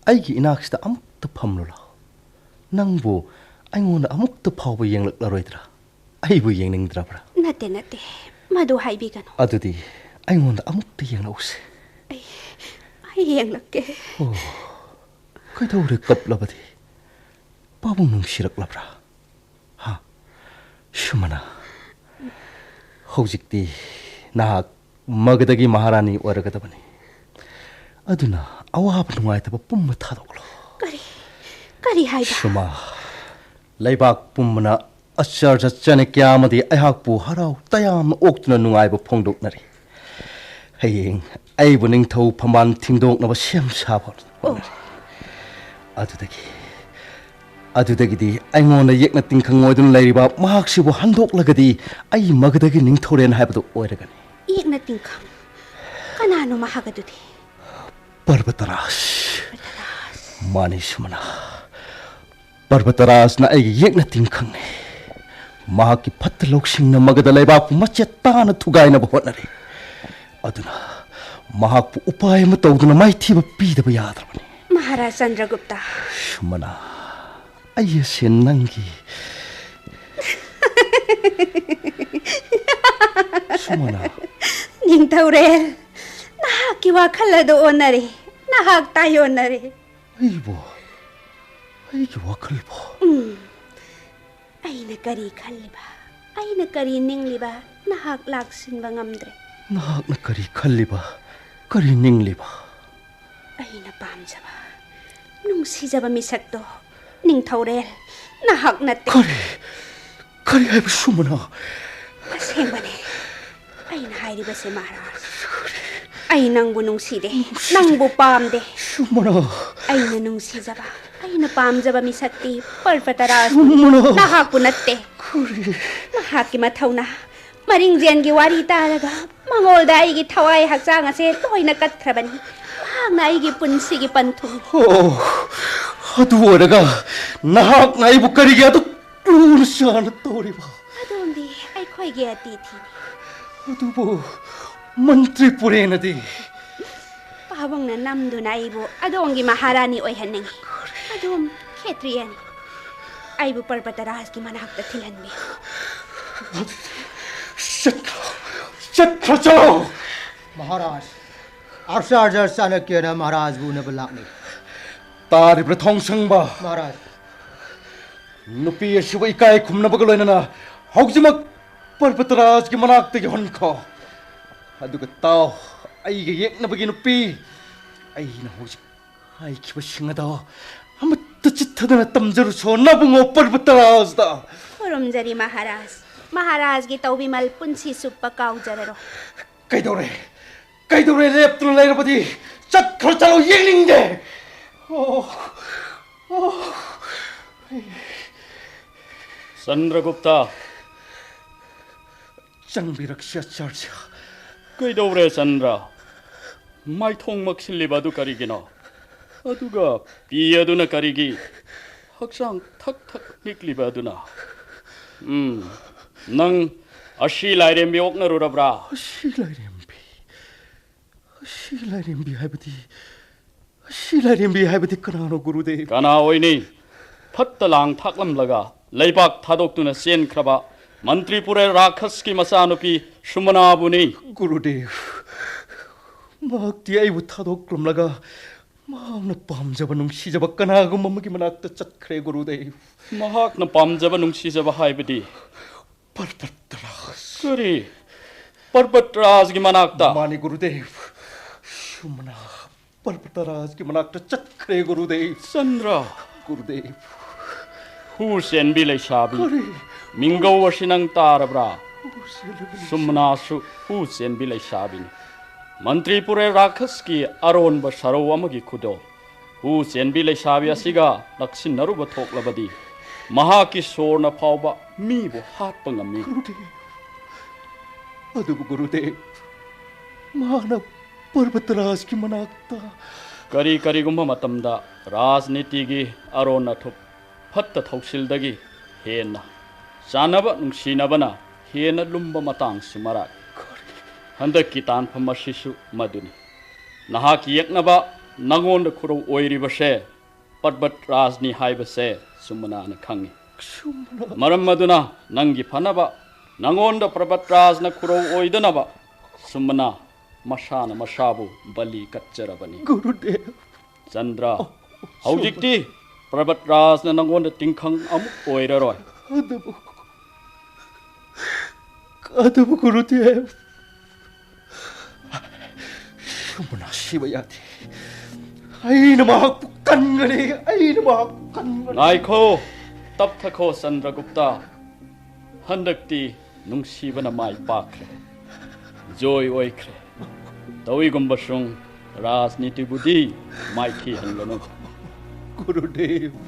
ꯑꯩꯒꯤ ꯏꯅꯥꯛꯁꯤꯗ ꯑꯃꯨꯛꯇ ꯐꯝꯂꯨ ꯂꯥꯎ꯫ ꯅꯪꯕꯨ ꯑꯩꯉꯣꯟꯗ ꯑꯃꯨꯛꯇ ꯐꯥꯎꯕ ꯌꯦꯡꯂꯛꯂꯔꯣꯏꯗ꯭ꯔꯥ? ꯑꯩꯕꯨ ꯌꯦꯡꯅꯤꯡꯗ꯭ꯔꯕ꯭ꯔꯥ? ꯅꯠꯇꯦ, ꯅꯠꯇꯦ꯫ ꯃꯗꯨ ꯍꯥꯏꯕꯤꯒꯅꯨ꯫ ꯑꯗꯨꯗꯤ ꯑꯩꯉꯣꯟꯗ ꯑꯃꯨꯛꯇ ꯌꯦꯡꯂꯛꯎꯁꯦ꯫ ꯑꯩ, ꯑꯩ ꯌꯦꯡꯂꯛꯀꯦ꯫ ꯑꯣ, ꯀꯩꯗꯧꯔꯦ ꯀꯞꯂꯕꯗꯤ? ꯄꯥꯕꯨꯡ ꯅꯨꯡꯁꯤꯔꯛꯂꯕ꯭ꯔꯥ? ꯍꯥ? ꯁꯨꯃꯅ, ꯍꯧꯖꯤꯛꯇꯤ ꯅꯍꯥꯛ ꯃꯒꯙꯒꯤ ꯃꯍꯥꯔꯥꯅꯤ ꯑꯣꯏꯔꯒꯗꯕꯅꯤ꯫ ꯑꯗꯨꯅ ꯑꯋꯥꯕ ꯅꯨꯡꯉꯥꯏꯇꯕ ꯄꯨꯝꯕ ꯊꯥꯗꯣꯛꯂꯣ꯫ ꯀꯔꯤ? ꯀꯔꯤ ꯍꯥꯏꯕ? ꯁꯨꯃ, ꯂꯩꯕꯥꯛ ꯄꯨꯝꯕꯅ ꯑꯆꯥꯔꯖ ꯆꯥꯅꯀ꯭ꯌ ꯑꯃꯗꯤ ꯑꯩꯍꯥꯛꯄꯨ ꯍꯔꯥꯎ ꯇꯌꯥꯝꯅ ꯑꯣꯛꯇꯨꯅ ꯅꯨꯡꯉꯥꯏꯕ ꯐꯣꯡꯗꯣꯛꯅꯔꯤ꯫ ꯍꯌꯦꯡ ꯑꯩꯕꯨ ꯅꯤꯡꯊꯧ ꯐꯝꯕꯥꯜ ꯊꯤꯡꯗꯣꯛꯅꯕ ꯁꯦꯝ ꯁꯥꯕ ꯍꯧꯅꯔꯤ꯫ ꯑꯗꯨꯗꯒꯤ, ꯑꯗꯨꯗꯒꯤꯗꯤ ꯑꯩꯉꯣꯟꯗ ꯌꯦꯛꯅ ꯇꯤꯡꯈꯪ ꯑꯣꯏꯗꯨꯅ ꯂꯩꯔꯤꯕ ꯃꯍꯥꯛꯁꯤꯕꯨ ꯍꯟꯗꯣꯛꯂꯒꯗꯤ ꯑꯩ ꯃꯒꯙꯒꯤ ꯅꯤꯡꯊꯧꯔꯦꯜ ꯍꯥꯏꯕꯗꯨ ꯑꯣꯏꯔꯒꯅꯤ꯫ ꯌꯦꯛꯅ ꯇꯤꯡꯈꯪ? ꯀꯅꯥꯅꯣ ꯃꯍꯥꯛ ꯑꯗꯨꯗꯤ? ꯄꯔꯕꯇꯔꯥꯖ꯫ ꯄꯔꯕꯇꯔꯥꯖ꯫ ꯃꯥꯅꯤ ꯁꯨꯃꯅ, ꯄꯔꯕꯇꯔꯥꯖꯅ ꯑꯩꯒꯤ ꯌꯦꯛꯅ ꯇꯤꯡꯈꯪꯅꯤ꯫ ꯃꯍꯥꯛꯀꯤ ꯐꯠꯇ ꯂꯧꯁꯤꯡꯅ ꯃꯒꯙ ꯂꯩꯕꯥꯛꯄꯨ ꯃꯆꯦꯠ ꯇꯥꯅ ꯊꯨꯒꯥꯏꯅꯕ ꯍꯣꯠꯅꯔꯤ꯫ ꯑꯗꯨꯅ ꯃꯍꯥꯛꯄꯨ ꯎꯄꯥꯏ ꯑꯃ ꯇꯧꯗꯨꯅ ꯃꯥꯏꯊꯤꯕ ꯄꯤꯗꯕ ꯌꯥꯗ꯭ꯔꯕꯅꯤ꯫ ꯃꯍꯥꯔꯥꯖ ꯆꯟꯗ꯭ꯔꯒꯨꯞꯇ꯫ ꯁꯨꯃꯅꯥ, ꯑꯩ ꯑꯁꯦ ꯅꯪꯒꯤ ꯁꯨꯃꯅꯥ꯫ ꯅꯤꯡꯊꯧꯔꯦꯜ, ꯅꯍꯥꯛꯀꯤ ꯋꯥꯈꯜ ꯑꯗꯨ ꯑꯣꯟꯅꯔꯦ꯫ ꯅꯍꯥꯛ ꯇꯥꯏꯑꯣꯟꯅꯔꯦ꯫ ꯑꯩꯕꯨ? ꯑꯩꯒꯤ ꯋꯥꯈꯜꯕꯨ? ꯎꯝ꯫ ꯑꯩꯅ ꯀꯔꯤ ꯈꯜꯂꯤꯕ, ꯑꯩꯅ ꯀꯔꯤ ꯅꯤꯡꯂꯤꯕ ꯅꯍꯥꯛ ꯂꯥꯛꯁꯤꯟꯕ ꯉꯝꯗ꯭ꯔꯦ꯫ ꯅꯍꯥꯛꯅ ꯀꯔꯤ ꯈꯜꯂꯤꯕ, ꯀꯔꯤ ꯅꯤꯡꯂꯤꯕ? ꯑꯩꯅ ꯄꯥꯝꯖꯕ, ꯅꯨꯡꯁꯤꯖꯕ ꯃꯤꯁꯛꯇꯣ ꯅꯤꯡꯊꯧꯔꯦꯜ, ꯅꯍꯥꯛ ꯅꯠꯇꯦ꯫ ꯀꯔꯤ? ꯀꯔꯤ ꯍꯥꯏꯕ ꯁꯨꯃꯅꯥ? ꯑꯁꯦꯡꯕꯅꯦ꯫ ꯑꯩꯅ ꯍꯥꯏꯔꯤꯕꯁꯦ ꯃꯍꯥꯔꯥꯖ, ꯑꯩ ꯅꯪꯕꯨ ꯅꯨꯡꯁꯤꯗꯦ, ꯅꯪꯕꯨ ꯄꯥꯝꯗꯦ꯫ ꯁꯨꯃꯅꯥ꯫ ꯑꯩꯅ ꯅꯨꯡꯁꯤꯖꯕ, ꯑꯩꯅ ꯄꯥꯝꯖꯕ ꯃꯤꯁꯛꯇꯤ ꯄꯔꯕꯇꯔꯥꯖꯕꯨꯅꯤ, ꯁꯨꯃꯅꯥ꯫ ꯅꯍꯥꯛꯄꯨ ꯅꯠꯇꯦ꯫ ꯀꯔꯤ? ꯃꯍꯥꯛꯀꯤ ꯃꯊꯧꯅꯥ, ꯃꯔꯤꯡꯖꯦꯜꯒꯤ ꯋꯥꯔꯤ ꯇꯥꯔꯒ ꯃꯉꯣꯟꯗ ꯑꯩꯒꯤ ꯊꯋꯥꯏ ꯍꯛꯆꯥꯡ ꯑꯁꯦ ꯂꯣꯏꯅ ꯀꯠꯈ꯭ꯔꯕꯅꯤ꯫ ꯃꯍꯥꯛꯅ ꯑꯩꯒꯤ ꯄꯨꯟꯁꯤꯒꯤ ꯄꯟꯊꯨꯡ꯫ ꯑꯣ, ꯑꯗꯨ ꯑꯣꯏꯔꯒ ꯅꯍꯥꯛꯅ ꯑꯩꯕꯨ ꯀꯔꯤꯒꯤ ꯑꯗꯨꯛ ꯂꯨꯅ ꯆꯥꯟꯅ ꯇꯧꯔꯤꯕ? ꯑꯗꯣꯝꯗꯤ ꯑꯩꯈꯣꯏꯒꯤ ꯑꯇꯤꯊꯤꯅꯤ꯫ ꯑꯗꯨꯕꯨ ꯃꯟꯇ꯭ꯔꯤ ꯄꯨꯔꯦꯅꯗꯤ? ꯄꯥꯕꯨꯡꯅ ꯅꯝꯗꯨꯅ ꯑꯩꯕꯨ ꯑꯗꯣꯝꯒꯤ ꯃꯍꯥꯔꯥꯅꯤ ꯑꯣꯏꯍꯟꯅꯤꯡꯏ꯫ ꯑꯗꯣꯝ ꯈꯦꯇ꯭ꯔꯤꯌꯥꯅꯤ꯫ ꯑꯩꯕꯨ ꯄꯔꯕꯇꯔꯥꯖꯀꯤ ꯃꯅꯥꯛꯇ ꯊꯤꯜꯍꯟꯕꯤꯌꯨ꯫ ꯆꯠꯈ꯭ꯔꯣ, ꯆꯠꯈ꯭ꯔꯣ, ꯆꯠꯂꯣ꯫ ꯃꯍꯥꯔꯥꯖ, ꯑꯥꯔꯆꯥꯔꯖꯔ ꯆꯥꯅꯀ꯭ꯌꯅ ꯃꯍꯥꯔꯥꯖꯕꯨ ꯎꯅꯕ ꯂꯥꯛꯂꯤ꯫ ꯇꯥꯔꯤꯕ꯭ꯔꯥ ꯊꯣꯡꯁꯪꯕ? ꯃꯍꯥꯔꯥꯖ꯫ ꯅꯨꯄꯤ ꯑꯁꯤꯕꯨ ꯏꯀꯥꯏ ꯈꯨꯝꯅꯕꯒ ꯂꯣꯏꯅꯅ ꯍꯧꯖꯤꯛꯃꯛ ꯄꯔꯕꯇꯔꯥꯖꯒꯤ ꯃꯅꯥꯛꯇ ꯌꯧꯍꯟꯈꯣ꯫ ꯑꯗꯨꯒ ꯇꯥꯎ, ꯑꯩꯒ ꯌꯦꯛꯅꯕꯒꯤ ꯅꯨꯄꯤ, ꯑꯩꯅ ꯍꯧꯖꯤꯛ ꯍꯥꯏꯈꯤꯕꯁꯤꯡ ꯑꯗꯣ ꯑꯃꯠꯇ ꯆꯤꯠꯊꯗꯅ ꯇꯝꯖꯔꯨꯁꯣ ꯅꯕꯨꯡꯉꯣ ꯄꯔꯕꯇꯔꯥꯖꯗ꯫ ꯈꯨꯔꯨꯝꯖꯔꯤ ꯃꯍꯥꯔꯥꯖ꯫ ꯃꯍꯥꯔꯥꯖꯒꯤ ꯇꯧꯕꯤꯃꯜ ꯄꯨꯟꯁꯤ ꯆꯨꯞꯄ ꯀꯥꯎꯖꯔꯔꯣꯏ꯫ ꯀꯩꯗꯧꯔꯦ? ꯀꯩꯗꯧꯔꯦ? ꯂꯦꯞꯇꯨꯅ ꯂꯩꯔꯕꯗꯤ ꯆꯠꯈ꯭ꯔꯣ, ꯆꯠꯂꯣ, ꯌꯦꯡꯅꯤꯡꯗꯦ꯫ ꯑꯣ, ꯑꯣ꯫ ꯆꯟꯗ꯭ꯔꯒꯨꯞꯇ꯫ ꯆꯪꯕꯤꯔꯛꯁꯤ, ꯑꯆꯥꯔꯌ꯫ ꯀꯩꯗꯧꯔꯦ, ꯆꯟꯗ꯭ꯔ? ꯃꯥꯏꯊꯣꯡ ꯃꯛꯁꯤꯜꯂꯤꯕ ꯑꯗꯨ ꯀꯔꯤꯒꯤꯅꯣ? ꯑꯗꯨꯒ ꯄꯤ ꯑꯗꯨꯅ ꯀꯔꯤꯒꯤ ꯍꯛꯆꯥꯡ ꯊꯛ ꯊꯛ ꯅꯤꯛꯂꯤꯕ ꯑꯗꯨꯅ? ꯎꯝ, ꯅꯪ ꯑꯁꯤ ꯂꯥꯏꯔꯦꯝꯕꯤ ꯑꯣꯛꯅꯔꯨꯔꯕ꯭ꯔꯥ? ꯑꯁꯤ ꯂꯥꯏꯔꯦꯝꯕꯤ? ꯑꯁꯤ ꯂꯥꯏꯔꯦꯝꯕꯤ ꯍꯥꯏꯕꯗꯤ, ꯑꯁꯤ ꯂꯥꯏꯔꯦꯝꯕꯤ ꯍꯥꯏꯕꯗꯤ ꯀꯅꯥꯅꯣ, ꯒꯨꯔꯨꯗꯦꯕ? ꯀꯅꯥ ꯑꯣꯏꯅꯤ? ꯐꯠꯇ ꯂꯥꯡ ꯊꯥꯛꯂꯝꯂꯒ ꯂꯩꯕꯥꯛ ꯊꯥꯗꯣꯛꯇꯨꯅ ꯆꯦꯟꯈ꯭ꯔꯕ ꯃꯟꯇ꯭ꯔꯤꯄꯨꯔ ꯔꯥꯈꯁꯀꯤ ꯃꯆꯥꯅꯨꯄꯤ ꯁꯨꯃꯅꯥꯕꯨꯅꯤ꯫ ꯒꯨꯔꯨꯗꯦꯕ, ꯃꯍꯥꯛꯇꯤ ꯑꯩꯕꯨ ꯊꯥꯗꯣꯛꯂꯝꯂꯒ ꯃꯍꯥꯛꯅ ꯄꯥꯝꯖꯕ ꯅꯨꯡꯁꯤꯖꯕ ꯀꯅꯥꯒꯨꯝꯕ ꯑꯃꯒꯤ ꯃꯅꯥꯛꯇ ꯆꯠꯈ꯭ꯔꯦ, ꯒꯨꯔꯨꯗꯦꯕ꯫ ꯃꯍꯥꯛꯅ ꯄꯥꯝꯖꯕ ꯅꯨꯡꯁꯤꯖꯕ ꯍꯥꯏꯕꯗꯤ? ꯄꯔꯕꯇꯔꯥꯖ꯫ ꯀꯔꯤ? ꯄꯔꯕꯇꯔꯥꯖꯒꯤ ꯃꯅꯥꯛꯇ? ꯃꯥꯅꯤ, ꯒꯨꯔꯨꯗꯦꯕ꯫ ꯁꯨꯃꯅꯥ ꯄꯔꯕꯇꯔꯥꯖꯒꯤ ꯃꯅꯥꯛꯇ ꯆꯠꯈ꯭ꯔꯦ, ꯒꯨꯔꯨꯗꯦꯕ꯫ ꯆꯟꯗ꯭ꯔ꯫ ꯒꯨꯔꯨꯗꯦꯕ꯫ ꯍꯨ ꯆꯦꯟꯕꯤ ꯂꯩꯁꯥꯕꯤ꯫ ꯀꯔꯤ? ꯃꯤꯡꯒꯧ ꯑꯁꯤ ꯅꯪ ꯇꯥꯔꯕ꯭ꯔꯥ? ꯍꯨ ꯆꯦꯟꯕꯤ ꯂꯩꯁꯥꯕꯤ꯫ ꯁꯨꯃꯅꯥꯁꯨ ꯍꯨ ꯆꯦꯟꯕꯤ ꯂꯩꯁꯥꯕꯤꯅꯤ꯫ ꯃꯟꯇ꯭ꯔꯤꯄꯨꯔ ꯔꯥꯈꯁꯀꯤ ꯑꯔꯣꯟꯕ ꯁꯔꯧ ꯑꯃꯒꯤ ꯈꯨꯗꯣꯜ꯫ ꯍꯨ ꯆꯦꯟꯕꯤ ꯂꯩꯁꯥꯕꯤ ꯑꯁꯤꯒ ꯅꯛꯁꯤꯟꯅꯔꯨꯕ ꯊꯣꯛꯂꯕꯗꯤ ꯃꯍꯥꯛꯀꯤ ꯁꯣꯔꯅ ꯐꯥꯎꯕ ꯃꯤꯕꯨ ꯍꯥꯠꯄ ꯉꯝꯃꯤ꯫ ꯒꯨꯔꯨꯗꯦꯕ, ꯑꯗꯨꯕꯨ ꯒꯨꯔꯨꯗꯦꯕ, ꯃꯍꯥꯛꯅ ꯄꯔꯕꯇꯔꯥꯖꯒꯤ ꯃꯅꯥꯛꯇ ꯀꯔꯤ ꯀꯔꯤꯒꯨꯝꯕ ꯃꯇꯝꯗ ꯔꯥꯖꯅꯤꯇꯤꯒꯤ ꯑꯔꯣꯟ ꯑꯊꯨꯞ ꯐꯠꯇ ꯊꯧꯁꯤꯜꯗꯒꯤ ꯍꯦꯟꯅ ꯆꯥꯟꯅꯕ ꯅꯨꯡꯁꯤꯅꯕꯅ ꯍꯦꯟꯅ ꯂꯨꯝꯕ ꯃꯇꯥꯡꯁꯨ ꯃꯔꯥꯏ꯫ ꯍꯟꯗꯛꯀꯤ ꯇꯥꯟꯐꯝ ꯑꯁꯤꯁꯨ ꯃꯗꯨꯅꯤ꯫ ꯅꯍꯥꯛꯀꯤ ꯌꯦꯛꯅꯕ ꯅꯉꯣꯟꯗ ꯈꯨꯔꯧ ꯑꯣꯏꯔꯤꯕꯁꯦ ꯄꯔꯕꯠ ꯔꯥꯖꯅꯤ ꯍꯥꯏꯕꯁꯦ ꯁꯨꯃꯅꯥꯅ ꯈꯪꯏ꯫ ꯁꯨꯃꯅꯥ꯫ ꯃꯔꯝ ꯑꯗꯨꯅ ꯅꯪꯒꯤ ꯐꯅꯕ ꯅꯉꯣꯟꯗ ꯄꯔꯕꯠ ꯔꯥꯖꯅ ꯈꯨꯔꯧ ꯑꯣꯏꯗꯅꯕ ꯁꯨꯃꯅꯥ ꯃꯁꯥꯅ ꯃꯁꯥꯕꯨ ꯕꯂꯤ ꯀꯠꯆꯔꯕꯅꯤ꯫ ꯒꯨꯔꯨꯗꯦꯕ꯫ ꯆꯟꯗ꯭ꯔ, ꯑꯣ, ꯍꯧꯖꯤꯛꯇꯤ ꯄ꯭ꯔꯕꯠ ꯔꯥꯖꯅ ꯅꯪꯉꯣꯟꯗ ꯇꯤꯡꯈꯪ ꯑꯃꯨꯛ ꯑꯣꯏꯔꯔꯣꯏ꯫ ꯑꯗꯨꯕꯨ, ꯑꯗꯨꯕꯨ ꯒꯨꯔꯨꯗꯦꯕ, ꯁꯨꯃꯅꯥ ꯁꯤꯕ ꯌꯥꯗꯦ꯫ ꯑꯩꯅ ꯃꯍꯥꯛꯄꯨ ꯀꯟꯒꯅꯤ, ꯑꯩꯅ ꯃꯍꯥꯛꯄꯨ ꯀꯟꯒꯅꯤ꯫ ꯉꯥꯏꯈꯣ, ꯇꯞꯊꯈꯣ ꯆꯟꯗ꯭ꯔꯒꯨꯞꯇ꯫ ꯍꯟꯗꯛꯇꯤ ꯅꯨꯡꯁꯤꯕꯅ ꯃꯥꯏ ꯄꯥꯛꯈ꯭ꯔꯦ, ꯖꯣꯏ ꯑꯣꯏꯈ꯭ꯔꯦ꯫ ꯇꯧꯏꯒꯨꯝꯕꯁꯨꯡ ꯔꯥꯖꯅꯤꯇꯤꯕꯨꯗꯤ ꯃꯥꯏꯊꯤꯍꯟꯒꯅꯨ꯫ ꯒꯨꯔꯨꯗꯦꯕ꯫